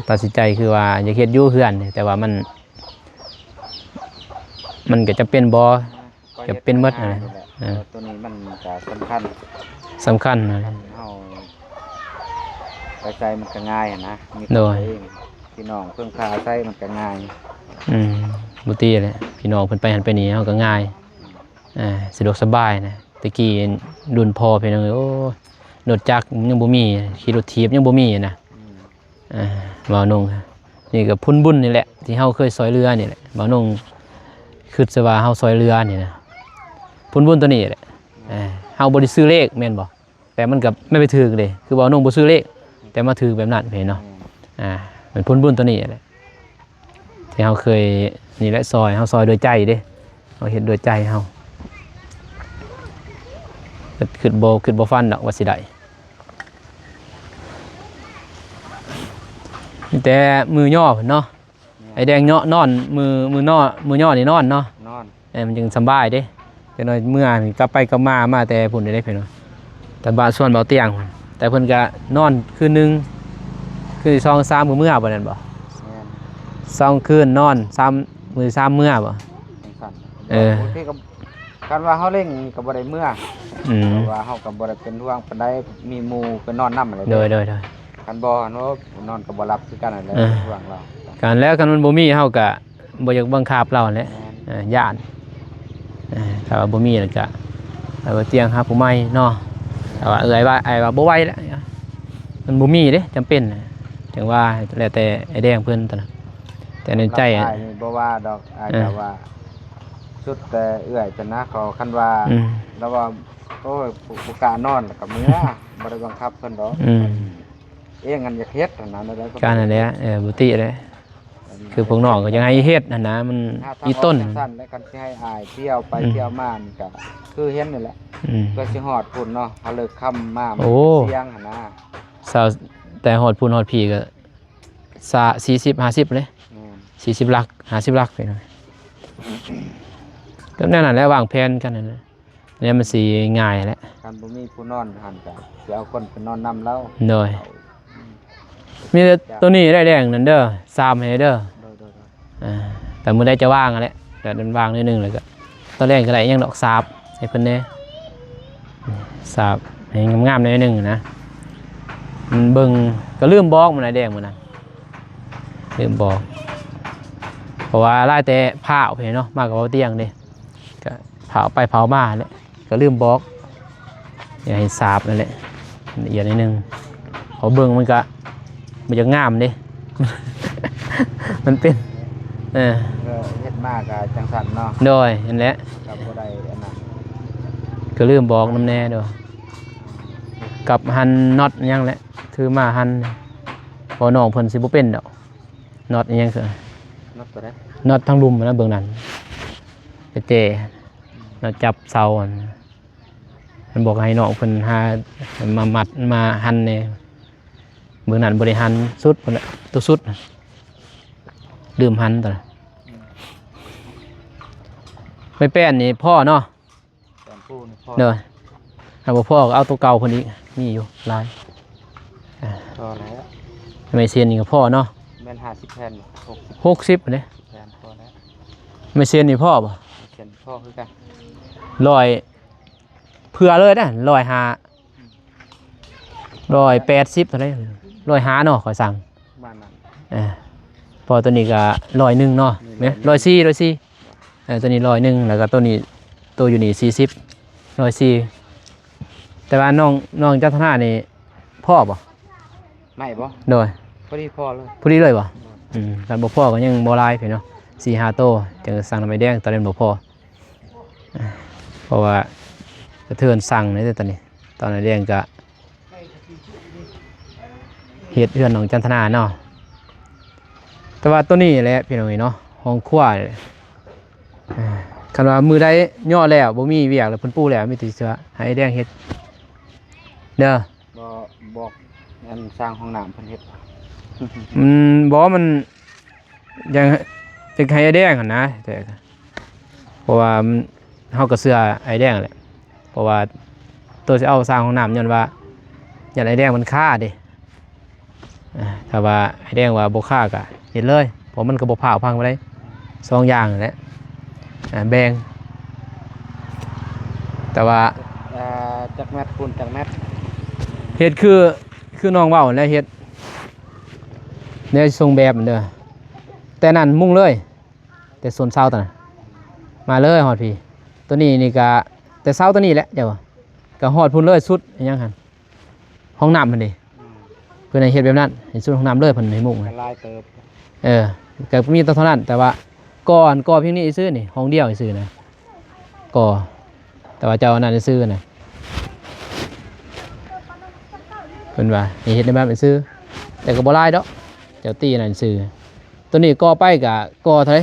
ຕັດສິນໃຈຄືວ່າຢາກເຮັດຢູ່ເຮືອນນີ້ ແຕ່ວ່າມັນ ມັນກໍຈຳເປັນບໍ່ ຈຳເປັນໝົດຫັ້ນແຫຼະ. ເອີ ຕົວນີ້ມັນກໍສຳຄັນ ສຳຄັນ ເຮົາໄປໃສມັນກໍງ່າຍຫັ້ນນະ ມີຂອງຕົວເອງ ໂດຍ ພີ່ນ້ອງເພິ່ງພາອາໄສມັນກໍງ່າຍ. ອືມ ບໍ່ຕິແຫຼະ ພີ່ນ້ອງເພິ່ນໄປຫັ້ນໄປນີ້ ເຮົາກໍງ່າຍ ອ່າ ສະດວກສະບາຍນະ. ແຕ່ກີ້ລຸ້ນພໍ່ພີ່ນ້ອງເອີຍ ໂອ້ ລົດຈັກຍັງບໍ່ມີ ຂີ່ລົດຖີບຍັງບໍ່ມີນະ. ອືມ ອ່າ ບ່າວນົງ ນີ້ກໍຜົນບຸນນີ້ແຫຼະ ທີ່ເຮົາເຄີຍຊ່ອຍເຫຼືອນີ້ແຫຼະ. ບ່າວນົງຄິດຊະວ່າເຮົາຊ່ອຍເຫຼືອນີ້ນະ ຜົນບຸນຕົວນີ້ແຫຼະ. ອ່າ ເຮົາບໍ່ໄດ້ຊື້ເລກແມ່ນບໍ່? ແຕ່ມັນກໍແມ່ນໄປຖືກເດ້ ຄືວ່ານ້ອງບໍ່ຊື້ເລກ ແຕ່ມາຖືກແບບນັ້ນເຫັນເນາະ. ອ່າ ເປັນຜົນບຸນຕົວນີ້ແຫຼະ ທີ່ເຮົາເຄີຍ ນີ້ແຫຼະ ຊ່ອຍ ເຮົາຊ່ອຍດ້ວຍໃຈເດ້ ເຮົາເຮັດດ້ວຍໃຈເຮົາ ຄຶດ ຄຶດບໍ່ ຄຶດບໍ່ຝັນດອກວ່າຊິໄດ້ ມີແຕ່ມື້ຍໍ້ພຸ້ນເນາະ. ແມ່ນ ໄອ້ແດງເນາະ ນອນ ມື້ ມື້ນໍ ມື້ຍໍ້ນີ້ນອນເນາະ ນອນ ເອີ ມັນຈຶ່ງສຳບາຍເດ້. ຈັກໜ້ອຍເມື່ອນີ້ກັບໄປກັບມາ ມາແຕ່ພຸ້ນເດ້ເພິ່ນວ່າ ແຕ່ບ້ານສວນເບົາຕຽງພຸ້ນ ແຕ່ເພິ່ນກະນອນຄືນໜຶ່ງ ຄືນທີສອງ ສາມ ກໍເມື່ອບໍ່ ແມ່ນບໍ່? ແມ່ນ ສອງຄືນນອນ ສາມ ມື້ທີສາມເມື່ອບໍ່? ເອີ ບາງທີກໍ ຄັນວ່າເຮົາເລັ່ງກໍບໍ່ໄດ້ເມືອ ອືມ ເພາະວ່າເຮົາກໍບໍ່ໄດ້ເປັນຫ່ວງປານໃດ ມີໝູ່ໄປນອນນຳແຫຼະ ໂດຍ ໂດຍ ໂດຍ ຄັນບໍ່ ໂອ້ ນອນກໍບໍ່ຫຼັບຄືກັນຫັ້ນແຫຼະ ເອີ ເປັນຫ່ວງລາວ ກັນແລ້ວ ຄັນມັນບໍ່ມີເຮົາກໍບໍ່ຢາກບັງຄັບລາວຫັ້ນແຫຼະ ແມ່ນ ເອີ ຢ້ານ ເອີ ຖ້າວ່າບໍ່ມີແລ້ວກໍ ເອົາຕຽງຫາຜູ້ໃໝ່ເນາະ ແມ່ນ ຖ້າວ່າເອື້ອຍວ່າ ອ້າຍວ່າບໍ່ໄຫວແລ້ວ ມັນບໍ່ມີເດ້ ຈຳເປັນ ຈັ່ງວ່າ ແລ້ວແຕ່ອ້າຍແດງເພິ່ນຕອນນັ້ນ ແຕ່ໃນໃຈ ອ້າຍນີ້ບໍ່ວ່າດອກ ອ້າຍ ເອີ ກໍວ່າ ສຸດແຕ່ເອື້ອຍເພິ່ນນະ ເຂົາ ຄັນວ່າ ອືມ ລາວວ່າ ໂອ້ຍ ບໍ່ ບໍ່ກ້ານອນ ແລ້ວກໍເມືອ ບໍ່ໄດ້ບັງຄັບເພິ່ນດອກ ອືມ ເອງຫັ້ນຢາກເຮັດຫັ້ນນະ ແນວໃດກໍ ການນັ້ນແຫຼະ ເອີ ບໍ່ຕິແຫຼະ ອັນນີ້ ຄືພວກນ້ອງກໍຢາກໃຫ້ເຮັດຫັ້ນນະ ມັນອີ່ຕົນ ຫາທາງອອກຈັ່ງຊັ້ນແຫຼະ ຄັນຊິໃຫ້ອ້າຍທ່ຽວໄປ ອືມ ທ່ຽວມານີ້ກໍຄືເຫັນນີ້ແຫຼະ ອືມ ເພື່ອຊິຮອດພຸ້ນເນາະ ຫາເລີກຄ່ຳມາ ໂອ້ ມັນສຽງຫັ້ນນະ ຊາວ ແຕ່ຮອດພຸ້ນຮອດພີກໍ ສາ ສີ່ສິບ ຫ້າສິບເດ້ ແມ່ນ ສີ່ສິບຫຼັກ ຫ້າສິບຫຼັກ ພີ່ນ້ອງ ກໍແນວນັ້ນແຫຼະ ວາງແຜນກັນນັ້ນແຫຼະ ແນວມັນຊິງ່າຍແຫຼະ ຄັນບໍ່ມີຜູ້ນອນຫັ້ນກໍຊິເອົາຄົນໄປນອນນຳລາວ ໂດຍ ເອົາ ມີແຕ່ໂຕນີ້ໄດ້ແດງນັ້ນເດີ ສາມໃຫ້ເດີ ໂດຍ ໂດຍ ໂດຍ ອ່າ ແຕ່ມື້ໃດຈະວ່າງຫັ້ນແຫຼະ ແຕ່ມັນວ່າງໜ້ອຍໜຶ່ງ ແລ້ວກໍຕອນແລງກໍໄດ້ຫຍັງດອກ ສາບໃຫ້ເພິ່ນແດ່ ສາບໃຫ້ງາມໆໜ້ອຍໜຶ່ງນະ ມັນເບິ່ງ ກໍລືມບອກມື້ນັ້ນແດງມື້ນັ້ນ ລືມບອກ ເພາະວ່າຫຼາຍແຕ່ພ້າວເດ້ເນາະ ມາກັບເບົາຕຽງເດ້ ກໍພ້າວໄປພ້າວມາແຫຼະ ກໍລືມບອກ ຢາກໃຫ້ສາບນັ້ນແຫຼະ ລະອຽດໜ້ອຍໜຶ່ງ ເພາະເບິ່ງມັນກະບໍ່ຢາກງາມເດ້ ມັນເປັນ ເອີ ເອີ ເຮັດມາກະຈັ່ງຊັ້ນເນາະ ໂດຍ ຫັ້ນແຫຼະ ກໍບໍ່ໄດ້ອັນນັ້ນ ກໍລືມບອກນຳແດ່ໂດຍ ກັບຫັນນັອດຫຍັງແຫຼະ ຖືມາຫັນ ເພາະນ້ອງເພິ່ນຊິບໍ່ເປັນດອກ ນັອດອີ່ຫຍັງຄື ນັອດຕົວໃດ ນັອດທາງລຸ່ມນະ ເບິ່ງນັ້ນ ກະແຈ ນັອດຈັບເສົາຫັ້ນ ມັນບອກໃຫ້ນ້ອງເພິ່ນຫາມາມັດມາຫັນແດ່ ເບິ່ງນັ້ນບໍ່ໄດ້ຫັນສຸດພຸ້ນແຫຼະ ຕົວສຸດນະ ລືມຫັນຕົວນັ້ນ ໄມ້ແປ້ນນີ້ພໍເນາະ ແປ້ນປູນີ້ພໍ ໂດຍ ຖ້າບໍ່ພໍກໍເອົາຕົວເກົ່າເພິ່ນອີກ ມີຢູ່ຫຼາຍ ພໍແລ້ວ ໄມ້ເຊັນນີ້ກໍພໍເນາະ ແມ່ນຫ້າສິບແຜ່ນບໍ່ ຫົກສິບ ຫົກສິບເດ້ ແຜ່ນພໍແລ້ວ ໄມ້ເຊັນນີ້ພໍບໍ່ ເຊັນພໍຄືກັນ ຮ້ອຍ ເຜື່ອເລີຍເດ້ ຮ້ອຍຫ້າ ຮ້ອຍແປດສິບເທົ່າໃດ ຮ້ອຍຫ້າເນາະ ຂ້ອຍສັ່ງ ປະມານນັ້ນ ເອີ ເພາະຕົວນີ້ກໍຮ້ອຍໜຶ່ງເນາະ ນີ້ ແມ່ນ ຮ້ອຍໜຶ່ງ ຮ້ອຍສີ່ ຮ້ອຍສີ່ ເອີ ຕົວນີ້ຮ້ອຍໜຶ່ງ ແລ້ວກໍຕົວນີ້ ຕົວຢູ່ນີ້ສີ່ສິບ ຮ້ອຍສີ່ ແຕ່ວ່ານ້ອງ ນ້ອງຈັນທະນານີ້ພໍບໍ່? ໄມ້ບໍ່? ໂດຍ ພໍດີພໍເລີຍ ພໍດີເລີຍບໍ່? ໂດຍ ອືມ ຄັນບໍ່ພໍກໍຍັງບໍ່ຫຼາຍພີ້ເນາະ ສີ່ຫ້າໂຕ ຈັ່ງສັ່ງນຳອ້າຍແດງ ຕອນນັ້ນບໍ່ພໍ ເພາະວ່າກະເທີນສັ່ງເດ້ຕອນນີ້ ຕອນອ້າຍແດງກະເຮັດເຮືອນນ້ອງຈັນທະນາເນາະ ແຕ່ວ່າໂຕນີ້ແຫຼະພີ່ນ້ອງເອີຍເນາະ ຫ້ອງຄົວ ອ່າ ຄັນວ່າມື້ໃດຍໍ້ແລ້ວ ບໍ່ມີວຽກແລ້ວ ເພິ່ນປູແລ້ວ ມີແຕ່ຊິໃຫ້ອ້າຍແດງເຮັດເດີ ບໍ່ບອກອັນຊ່າງຫ້ອງນ້ຳເພິ່ນເຮັດ ອືມ ບໍ່ ມັນຢາກ ຢາກໃຫ້ອ້າຍແດງຫັ້ນນະ ແຕ່ ເພາະວ່າມັນ ເຮົາກໍເຊື່ອອ້າຍແດງແຫຼະ ເພາະວ່າໂຕຊິເອົາສ້າງຫ້ອງນ້ຳ ຍ້ອນວ່າຢ້ານອ້າຍແດງມັນຄາເດ້ ອ່າ ຖ້າວ່າອ້າຍແດງວ່າບໍ່ຄາກໍເຮັດເລີຍ ເພາະມັນກໍບໍ່ພ້າວພັງປານໃດ ສອງຢ່າງຫັ້ນແຫຼະ ອ່າ ແບ່ງ ແຕ່ວ່າ ເອີ ຈັກແມັດຄູນຈັກແມັດ ເຮັດຄື ຄືນ້ອງເວົ້າຫັ້ນແຫຼະ ເຮັດແນວຊົງແບບຫັ້ນເດີ ແຕ່ນັ້ນມຸງເລີຍ ແຕ່ໂຊນເສົາຕອນນັ້ນ ມາເລີຍຮອດພີ້ ໂຕນີ້ນີ້ກະ ແຕ່ເສົາໂຕນີ້ແຫຼະ ເຈົ້າວ່າ ກະຮອດພຸ້ນເລີຍ ສຸດຫຍັງຫັ້ນ ຫ້ອງນ້ຳຫັ້ນເດ ອືມ ເພິ່ນໃຫ້ເຮັດແບບນັ້ນ ໃຫ້ສຸດຫ້ອງນ້ຳເລີຍ ເພິ່ນໃຫ້ມຸງ ກໍຫຼາຍເຕີບ ເອີ ກະມີແຕ່ເທົ່ານັ້ນ ແຕ່ວ່າ ກໍ ກໍພຽງນີ້ຊື່ນີ້ ຫ້ອງດຽວຊື່ນະ ກໍ ແຕ່ວ່າເຈົ້າອັນນັ້ນຊື່ນະ ເພິ່ນວ່າໃຫ້ເຮັດໃນແບບນີ້ຊື່ ແຕ່ກໍບໍ່ຫຼາຍດອກ ເຈົ້າຕີນັ້ນຊື່ ໂຕນີ້ກໍ່ໄປກະກໍ່ເທົ່າໃດ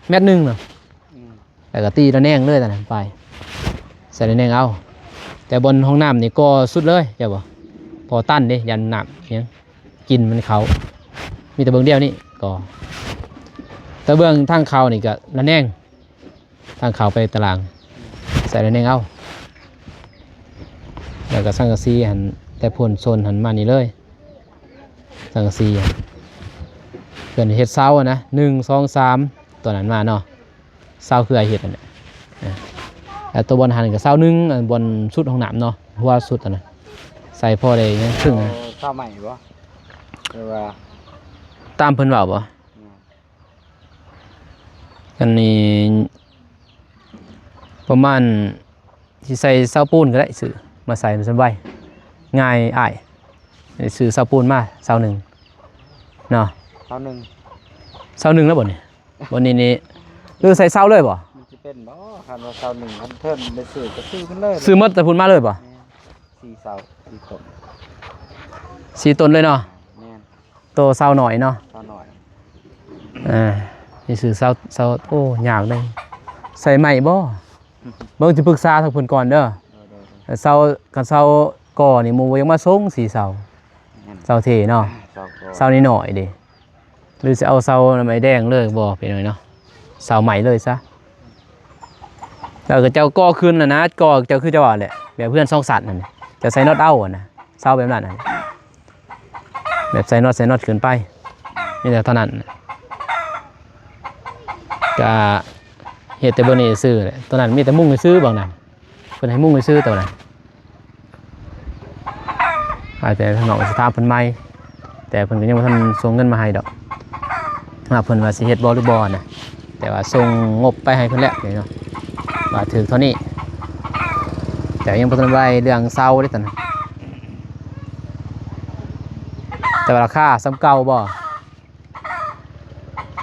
ແມັດໜຶ່ງເນາະ ອືມ ແລ້ວກໍຕີລະແນງເລີຍຕອນນັ້ນໄປ ໃສ່ລະແນງເອົາ ແຕ່ບ່ອນຫ້ອງນ້ຳນີ້ກໍ່ສຸດເລີຍ ເຈົ້າບໍ່ ພໍຕັນເດ້ ຢ້ານນ້ຳຫຍັງກິນມັນເຂົ້າ ມີແຕ່ເບື້ອງດຽວນີ້ກໍ່ ແຕ່ເບື້ອງທາງເຂົ້ານີ້ກໍລະແນງ ທາງເຂົ້າໄປຕະລາງ ໃສ່ລະແນງເອົາ ແລ້ວກໍສັງກະສີຫັ້ນ ແຕ່ໂພນໂຊນຫັ້ນມານີ້ເລີຍ ສັງກະສີ ເພິ່ນເຮັດເສົາຫັ້ນນະ ໜຶ່ງ ສອງ ສາມ ຕອນນັ້ນມາເນາະ ຊາວເຄືອເຮັດຫັ້ນແຫຼະ. ເອີ ແລ້ວໂຕບ່ອນຫັ້ນກໍຊາວໜຶ່ງ ອັນບ່ອນສຸດຫ້ອງນ້ຳເນາະ ຫົວສຸດຫັ້ນນະ ໃສ່ພໍໄດ້ຫຍັງເຄິ່ງນະ. ເອົາຊາວໃໝ່ບໍ່ ຫຼືວ່າຕາມເພິ່ນເວົ້າບໍ່? ແມ່ນ. ອັນນີ້ປະມານ ຊິໃສ່ເສົາປູນກໍໄດ້ ຊື້ມາໃສ່ມັນສະບາຍ ງ່າຍອ້າຍ. ຊື້ເສົາປູນມາເສົາໜຶ່ງເນາະ ເສົາໜຶ່ງ ເສົາໜຶ່ງແລ້ວບໍ່ນີ້ ບໍ່ນີ້ນີ້ ຫຼືໃສ່ເສົາເລີຍບໍ່? ມັນຊິເປັນບໍ່ ຄັນວ່າເສົາໜຶ່ງ ຄັນເທິງໄດ້ຊື້ກໍຊື້ມັນເລີຍ ຊື້ໝົດແຕ່ພຸ້ນມາເລີຍບໍ່? ແມ່ນ ສີ່ເສົາ ສີ່ຕົ້ນ ສີ່ຕົ້ນເລີຍເນາະ. ແມ່ນ. ໂຕເສົາໜ້ອຍເນາະ ເສົາໜ້ອຍ. ເອີ ນີ້ຊື່ເສົາ ເສົາ ໂອ້ ຍາກເດ້ ໃສ່ໄມ້ບໍ່? ເບິ່ງ ຊິປຶກສາທາງເພິ່ນກ່ອນເດີ. ໂດຍໆໆ. ເສົາ ຄັນເສົາກໍ່ນີ້ ໝູ່ບໍ່ຢາກມາສົ່ງ ສີ່ເສົາ. ແມ່ນ. ເສົາເທເນາະ ເສົາກໍ່ ເສົານ້ອຍໆເດ້ ຫຼືຊິເອົາເສົາໄມ້ແດງເລີຍບໍ່ ພີ່ນ້ອງເນາະ? ເສົາໄມ້ເລີຍຊະ. ແລ້ວກໍເຈົ້າກໍ່ຂຶ້ນນະນະ ກໍ່ເຈົ້າຄືເຈົ້າວ່າແຫຼະ ແບບເຮືອນສອງຊັ້ນຫັ້ນ ເຈົ້າໃສ່ນັອດເອົາຫັ້ນນະ ເສົາແບບນັ້ນຫັ້ນ ແບບໃສ່ນັອດ ໃສ່ນັອດຂຶ້ນໄປ ມີແຕ່ເທົ່ານັ້ນ. ກະເຮັດແຕ່ເບິ່ງນີ້ຊື່ແຫຼະ ຕົວນັ້ນມີແຕ່ມຸງຊື່ເບິ່ງນັ້ນ ເພິ່ນໃຫ້ມຸງຊື່ຕົວນັ້ນ. ອາດຈະທາງນອກຊິຖາມເພິ່ນໃໝ່ ແຕ່ເພິ່ນກໍຍັງບໍ່ທັນສົ່ງເງິນມາໃຫ້ດອກ ວ່າເພິ່ນວ່າຊິເຮັດບໍ່ຫຼືບໍ່ນະ. ແຕ່ວ່າສົ່ງງົບໄປໃຫ້ເພິ່ນແລ້ວເນາະ ວ່າຖືກເທົ່ານີ້ ແຕ່ຍັງບໍ່ທັນໄດ້ເລື່ອງເສົາເດ້ຕອນນັ້ນ. ແຕ່ວ່າລາຄາສ່ຳເກົ່າບໍ່?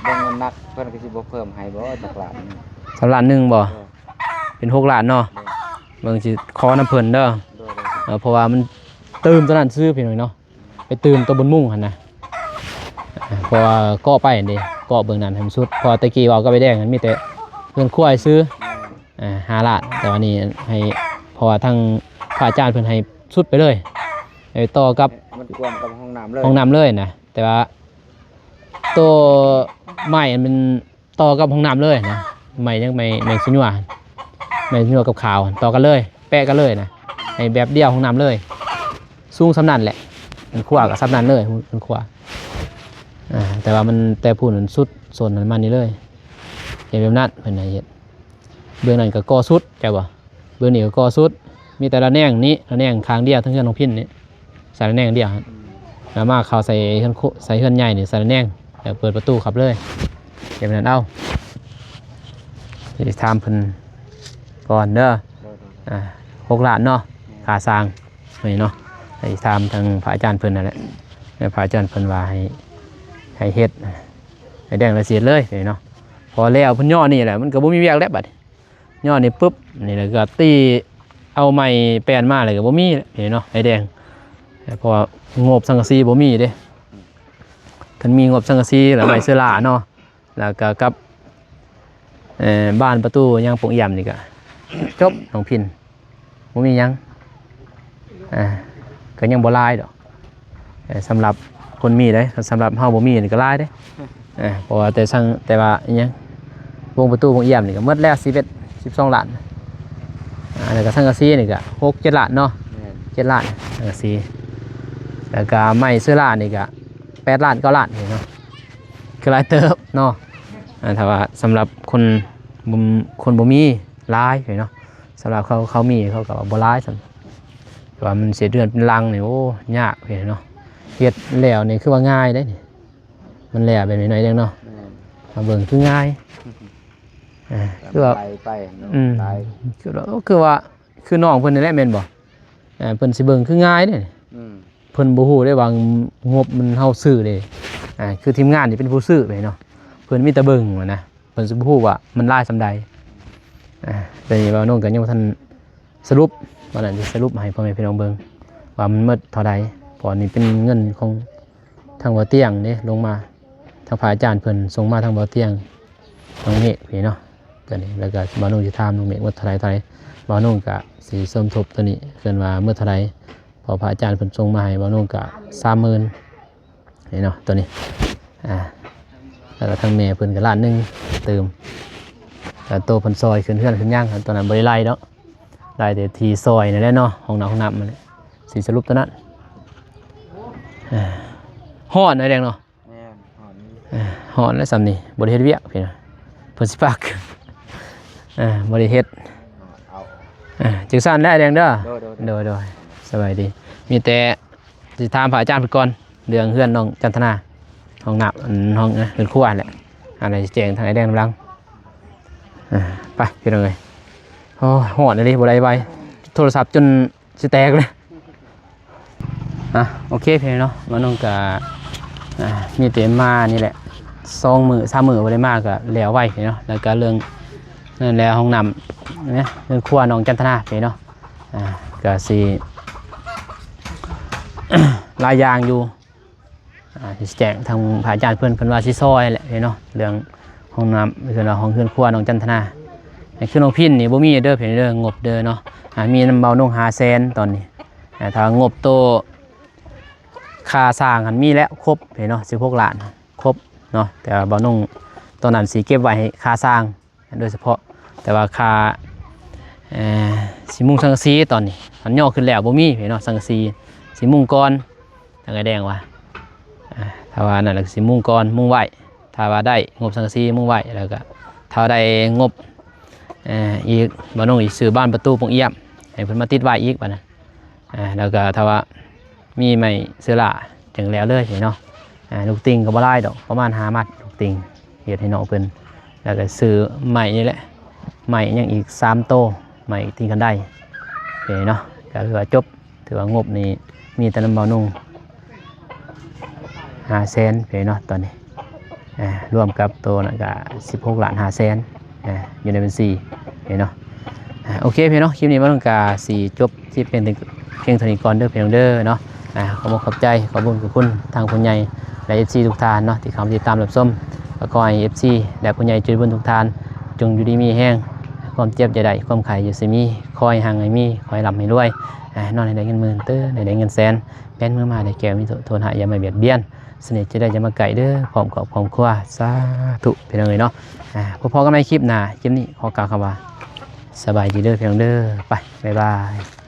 ເບິ່ງນ້ຳໜັກເພິ່ນກໍຊິບໍ່ເພີ່ມໃຫ້ບໍ່ ຈັກລ້ານໜຶ່ງ ສາມລ້ານໜຶ່ງບໍ່? ເອີ ເປັນຫົກລ້ານເນາະ. ໂດຍ. ເບິ່ງຊິຂໍນຳເພິ່ນເດີ ໂດຍໆ ເອີ ເພາະວ່າມັນຕື່ມຕົວນັ້ນຊື່ພີ່ນ້ອງເນາະ ໄປຕື່ມຕົວບົນມຸງຫັ້ນນະ ເພາະວ່າເກາະໄປຫັ້ນເດ້ ເກາະເບິ່ງນັ້ນໃຫ້ມັນສຸດ ເພາະວ່າແຕ່ກີ້ເວົ້າກັບໄອ້ແດງຫັ້ນມີແຕ່ເຮືອນຄົວຊື່ ແມ່ນ ເອີ ຫ້າລ້ານ ແຕ່ວ່ານີ້ໃຫ້ ເພາະວ່າທາງພະອາຈານເພິ່ນໃຫ້ສຸດໄປເລີຍ ໃຫ້ຕໍ່ກັບ ມັນກວມກັບຫ້ອງນ້ຳເລີຍ ຫ້ອງນ້ຳເລີຍນະ ແຕ່ວ່າ ໂຕໄມ້ອັນມັນຕໍ່ກັບຫ້ອງນ້ຳເລີຍນະ ໄມ້ຫຍັງ ໄມ້ ໄມ້ຊະຍົວ ໄມ້ຊະຍົວກັບຂາວ ຕໍ່ກັນເລີຍ ແປະກັນເລີຍນະ ໃຫ້ແບບດຽວຫ້ອງນ້ຳເລີຍ ສູງສ່ຳນັ້ນແຫຼະ ເຮືອນຄົວກໍສ່ຳນັ້ນເລີຍ ເຮືອນຄົວ. ອາ ແຕ່ວ່າມັນແຕ່ພຸ້ນມັນສຸດໂຊນນັ້ນມານີ້ເລີຍ ເຮັດແບບນັ້ນ ເພິ່ນໃຫ້ເຮັດ ເບື້ອງນັ້ນກໍກໍ່ສຸດ ເຈົ້າບໍ່? ເບື້ອງນີ້ກໍກໍ່ສຸດ ມີແຕ່ລະແນງນີ້ ລະແນງຂ້າງດຽວ ທັງເຮືອນນ້ອງພິນນີ້ ໃສ່ລະແນງດຽວ ແລ້ວມາເຂົ້າໃສ່ເຮືອນໂຄ ໃສ່ເຮືອນໃຫຍ່ນີ້ ໃສ່ລະແນງ ແລ້ວເປີດປະຕູເຂົ້າໄປເລີຍ ເຮັດແບບນັ້ນເອົາ. ຊິຖາມເພິ່ນກ່ອນເດີ ໂດຍໆ ອາ ຫົກລ້ານເນາະ ຄ່າສ້າງນີ້ເນາະ ໃຫ້ຖາມທາງພະອາຈານເພິ່ນນັ້ນແຫຼະ ແລ້ວພະອາຈານເພິ່ນວ່າໃຫ້ ໃຫ້ເຮັດ ໃຫ້ແດງລະເສດເລີຍນີ້ເນາະ ພໍແລ້ວເພິ່ນຍໍ້ນີ້ແຫຼະ ມັນກໍບໍ່ມີວຽກແລ້ວບັດນີ້ ຍໍ້ນີ້ປຶບ ນີ້ແຫຼະກໍຕີເອົາໄມ້ແປ້ນມາແລ້ວກໍບໍ່ມີແລ້ວນີ້ເນາະ ໄອ້ແດງ ເພາະວ່າງົບສັງກະສີບໍ່ມີເດ້ ຄັນມີງົບສັງກະສີແລ້ວໄມ້ເຊື້ອລາເນາະ ແລ້ວກໍກັບ ເອີ ບານປະຕູຫຍັງປົງອຽມນີ້ກໍຈົບ ນ້ອງພິນ ບໍ່ມີຫຍັງ ອ່າ ກໍຍັງບໍ່ຫຼາຍດອກ ເອີ ສຳລັບຄົນມີເດ້ ສຳລັບເຮົາບໍ່ມີນີ້ກໍຫຼາຍເດ້ ເອີ ເພາະວ່າແຕ່ສັງ ແຕ່ວ່າອີຫຍັງ ວົງປະຕູວົງອຽມນີ້ກໍໝົດແລ້ວ ສິບເອັດ ສິບສອງລ້ານ ອ່າ ແລ້ວກໍສັງກະສີນີ້ກໍຫົກເຈັດລ້ານເນາະ ແມ່ນ ເຈັດລ້ານ ສັງກະສີ ແລ້ວກໍໄມ້ເຊື້ອລານີ້ກໍແປດລ້ານ ເກົ້າລ້ານນີ້ເນາະ ຄືຫຼາຍເຕີບເນາະ ອ່າ ຖ້າວ່າສຳລັບຄົນ ຄົນບໍ່ມີຫຼາຍເນາະ ສຳລັບເຂົາ ເຂົາມີເຂົາກໍວ່າບໍ່ຫຼາຍສ່ຳ ແຕ່ວ່າມັນເຮັດເຮືອນເປັນຫຼັງນີ້ ໂອ້ ຍາກເນາະ ເຮັດແລ້ວນີ້ຄືວ່າງ່າຍເດ້ນີ້ ມັນແລ້ວແບບນີ້ໜ້ອຍໜຶ່ງເນາະ ແມ່ນ ມາເບິ່ງຄືງ່າຍ ອ່າ ແຕ່ ຄືວ່າ ໄປໄປເນາະ ອືມ ໄປ ຄືວ່າ ຄືວ່າ ຄືນ້ອງເພິ່ນນີ້ແຫຼະແມ່ນບໍ່? ອ່າ ເພິ່ນຊິເບິ່ງຄືງ່າຍເດ້ ອືມ ເພິ່ນບໍ່ຮູ້ເດ້ວ່າງົບມັນເຮົາຊື້ເດ້ ອ່າ ຄືທີມງານນີ້ເປັນຜູ້ຊື້ໄປເນາະ ເພິ່ນມີແຕ່ເບິ່ງຫັ້ນນະ ເພິ່ນຊິບໍ່ຮູ້ວ່າມັນຫຼາຍສ່ຳໃດ ອ່າ ແຕ່ນີ້ບ່າວນົງກໍຍັງບໍ່ທັນສະຫຼຸບ ວ່ານັ້ນຊິສະຫຼຸບໃຫ້ພໍ່ແມ່ພີ່ນ້ອງເບິ່ງວ່າມັນໝົດເທົ່າໃດ ເພາະວ່ານີ້ເປັນເງິນຂອງ ທາງບ່າວຕຽງເດ້ ລົງມາ ທາງພະອາຈານເພິ່ນສົ່ງມາທາງບ່າວຕຽງ ນ້ອງເມກນີ້ເນາະ ຕົວນີ້ ແລ້ວກໍບ່າວນົງຊິຖາມນ້ອງເມກໝົດເທົ່າໃດ ເທົ່າໃດ ບ່າວນົງກໍຊິສົມທົບຕົວນີ້ ເອີ້ນວ່າໝົດເທົ່າໃດ ເພາະພະອາຈານເພິ່ນສົ່ງມາໃຫ້ບ່າວນົງກໍສາມໝື່ນນີ້ເນາະ ຕົວນີ້ ອ່າ ແລ້ວກໍທາງແມ່ເພິ່ນກໍລ້ານໜຶ່ງຕື່ມ ແລ້ວໂຕເພິ່ນຊ່ອຍຂຶ້ນເຮືອນຂຶ້ນຫຍັງ ຕົວນັ້ນບໍ່ໄດ້ໄລ່ດອກ ໄລ່ແຕ່ທີ່ຊ່ອຍນີ້ແຫຼະເນາະ ຫ້ອງນ້ຳ ຫ້ອງນ້ຳຫັ້ນແຫຼະ ຊິສະຫຼຸບຕົວນັ້ນ ຮ້ອນໜ້ອຍແດງເນາະ ແມ່ນ ຮ້ອນ ຮ້ອນແລ້ວສ່ຳນີ້ ບໍ່ໄດ້ເຮັດວຽກພີ່ນ້ອງ ເພິ່ນຊິປາກ ອ່າ ບໍ່ໄດ້ເຮັດ ອ່າ ຈັ່ງຊັ້ນແຫຼະແດງເດີ. ໂດຍ ໂດຍ ໂດຍ ໂດຍ ສະບາຍດີ. ມີແຕ່ຊິຖາມພະອາຈານເພິ່ນກ່ອນ ເລື່ອງເຮືອນນ້ອງຈັນທະນາ ຫ້ອງນ້ຳ ອັນ ຫ້ອງ ເຮືອນຄົວຫັ້ນແຫຼະ ອັນໃດຊິແຈ້ງທາງອ້າຍແດງນຳຫຼັງ. ອ່າ ໄປພີ່ນ້ອງເອີຍ. ໂອ້ຍ ຮ້ອນອີ່ຫຼີ ບໍ່ໄດ້ໄວ ໂທລະສັບຈົນ ຊິແຕກເລີຍ. ອ່ະ ໂອເຄພີ່ນ້ອງເນາະ ມານ້ອງກະ ອ່າ ມີແຕ່ມານີ້ແຫຼະ ສອງມື້ສາມມື້ບໍ່ໄດ້ມາກະແລ້ວໄວພີ່ນ້ອງເນາະ. ແລ້ວກະເລື່ອງນັ້ນແຫຼະ ຫ້ອງນ້ຳນະ ເຮືອນຄົວນ້ອງຈັນທະນາພີ່ນ້ອງເນາະ ອ່າ ກະຊິ ຫຼາຍຢ່າງຢູ່. ອ່າ ຊິແຈ້ງທາງພະອາຈານເພິ່ນ ເພິ່ນວ່າຊິຊ່ອຍແຫຼະເນາະ ເລື່ອງຫ້ອງນ້ຳ ເພິ່ນວ່າຫ້ອງເຮືອນຄົວນ້ອງຈັນທະນາ. ໃນຄືນ້ອງພິນນີ້ບໍ່ມີເດີພີ່ນ້ອງເດີ ງົບເດີເນາະ ອ່າ ມີນຳເບົານົງຫ້າແສນຕອນນີ້. ອ່າ ຖ້າງົບໂຕຄ່າສ້າງຫັ້ນມີແລ້ວຄົບພີ່ນ້ອງເນາະ ສິບຫົກລ້ານຄົບເນາະ ແຕ່ວ່າເບົານົງຕອນນັ້ນຊິເກັບໄວ້ໃຫ້ຄ່າສ້າງ ໂດຍສະເພາະ ແຕ່ວ່າຄ່າ ເອີ ຊິມຸງສັງກະສີຕອນນີ້ ມັນຍໍຂຶ້ນແລ້ວ ບໍ່ມີພີ່ນ້ອງເນາະ ສັງກະສີ ຊິມຸງກ່ອນ ທາງອ້າຍແດງວ່າ ອ່າ ຖ້າວ່ານັ້ນລະກະຊິມຸງກ່ອນ ມຸງໄວ້ ຖ້າວ່າໄດ້ງົບສັງກະສີມຸງໄວ້ ແລ້ວກະຖ້າວ່າໄດ້ງົບ ເອີ ອີກ ບ່າວນົງອີກຊື້ບານປະຕູໂປ່ງອຽມ ໃຫ້ເພິ່ນມາຕິດໄວ້ອີກບາດນັ້ນ. ອ່າ ແລ້ວກະຖ້າວ່າມີໄມ້ເສືອຫຼ້າຈັ່ງແລ້ວເລີຍເນາະ. ອ່າ ລູກຕິ່ງກະບໍ່ຫຼາຍດອກ ປະມານຫ້າມັດ ລູກຕິ່ງ ເຮັດໃຫ້ນ້ອງເພິ່ນ ແລ້ວກະຊື້ໄມ້ນີ້ແຫຼະ ໄມ້ຫຍັງອີກສາມໂຕ ໄມ້ຕີນຄັນໄດເນາະ. ກະຖືວ່າຈົບ ຖືວ່າງົບນີ້ມີແຕ່ນຳເບົານົງຫ້າແສນເນາະຕອນນີ້ ອ່າ ລວມກັບໂຕນັ້ນກະສິບຫົກລ້ານຫ້າແສນ ອ່າ ຢູ່ໃນບັນຊີເນາະ. ອ່າ ໂອເຄພີ່ນ້ອງເນາະ ຄລິບນີ້ມານ້ອງກະຊິຈົບຄລິບພຽງ ພຽງເທົ່ານີ້ກ່ອນເດີພີ່ນ້ອງເດີເນາະ. ອ່າ ຂໍຂອບໃຈ ຂອບບຸນຂອບຄຸນທາງຜູ້ໃຫຍ່ ແລະ ເອັຟຊີທຸກທ່ານເນາະ ທີ່ເຂົ້າມາຕິດຕາມຮັບຊົມ. ກໍຂໍໃຫ້ເອັຟຊີ ແລະ ຜູ້ໃຫຍ່ໃຈບຸນທຸກທ່ານ ຈົ່ງຢູ່ດີມີແຮງ ຄວາມເຈັບຢ່າໄດ້ ຄວາມໄຂ້ຢ່າຊິມີ ຂໍໃຫ້ຮັ່ງໃຫ້ມີ ຂໍໃຫ້ລ່ຳໃຫ້ລວຍ ອ່າ ນອນໃຫ້ໄດ້ເງິນໝື່ນ ຕື່ນໃຫ້ໄດ້ເງິນແສນ ແລ່ນມືມາໄດ້ແກ້ວ ມີໂທດຫາ ຢ່າມາບຽດບຽນ ສະເໜ່ຈະໄດ້ຢ່າມາໃກ້ເດີ ພ້ອມຄອບຄອບຄົວ ສາທຸພີ່ນ້ອງເອີຍເນາະ. ອ່າ ພົບພໍ້ກັນໃໝ່ຄລິບໜ້າ ຄລິບນີ້ຂໍກ່າວຄຳວ່າ ສະບາຍດີເດີພີ່ນ້ອງເດີ ໄປ ບາຍບາຍ.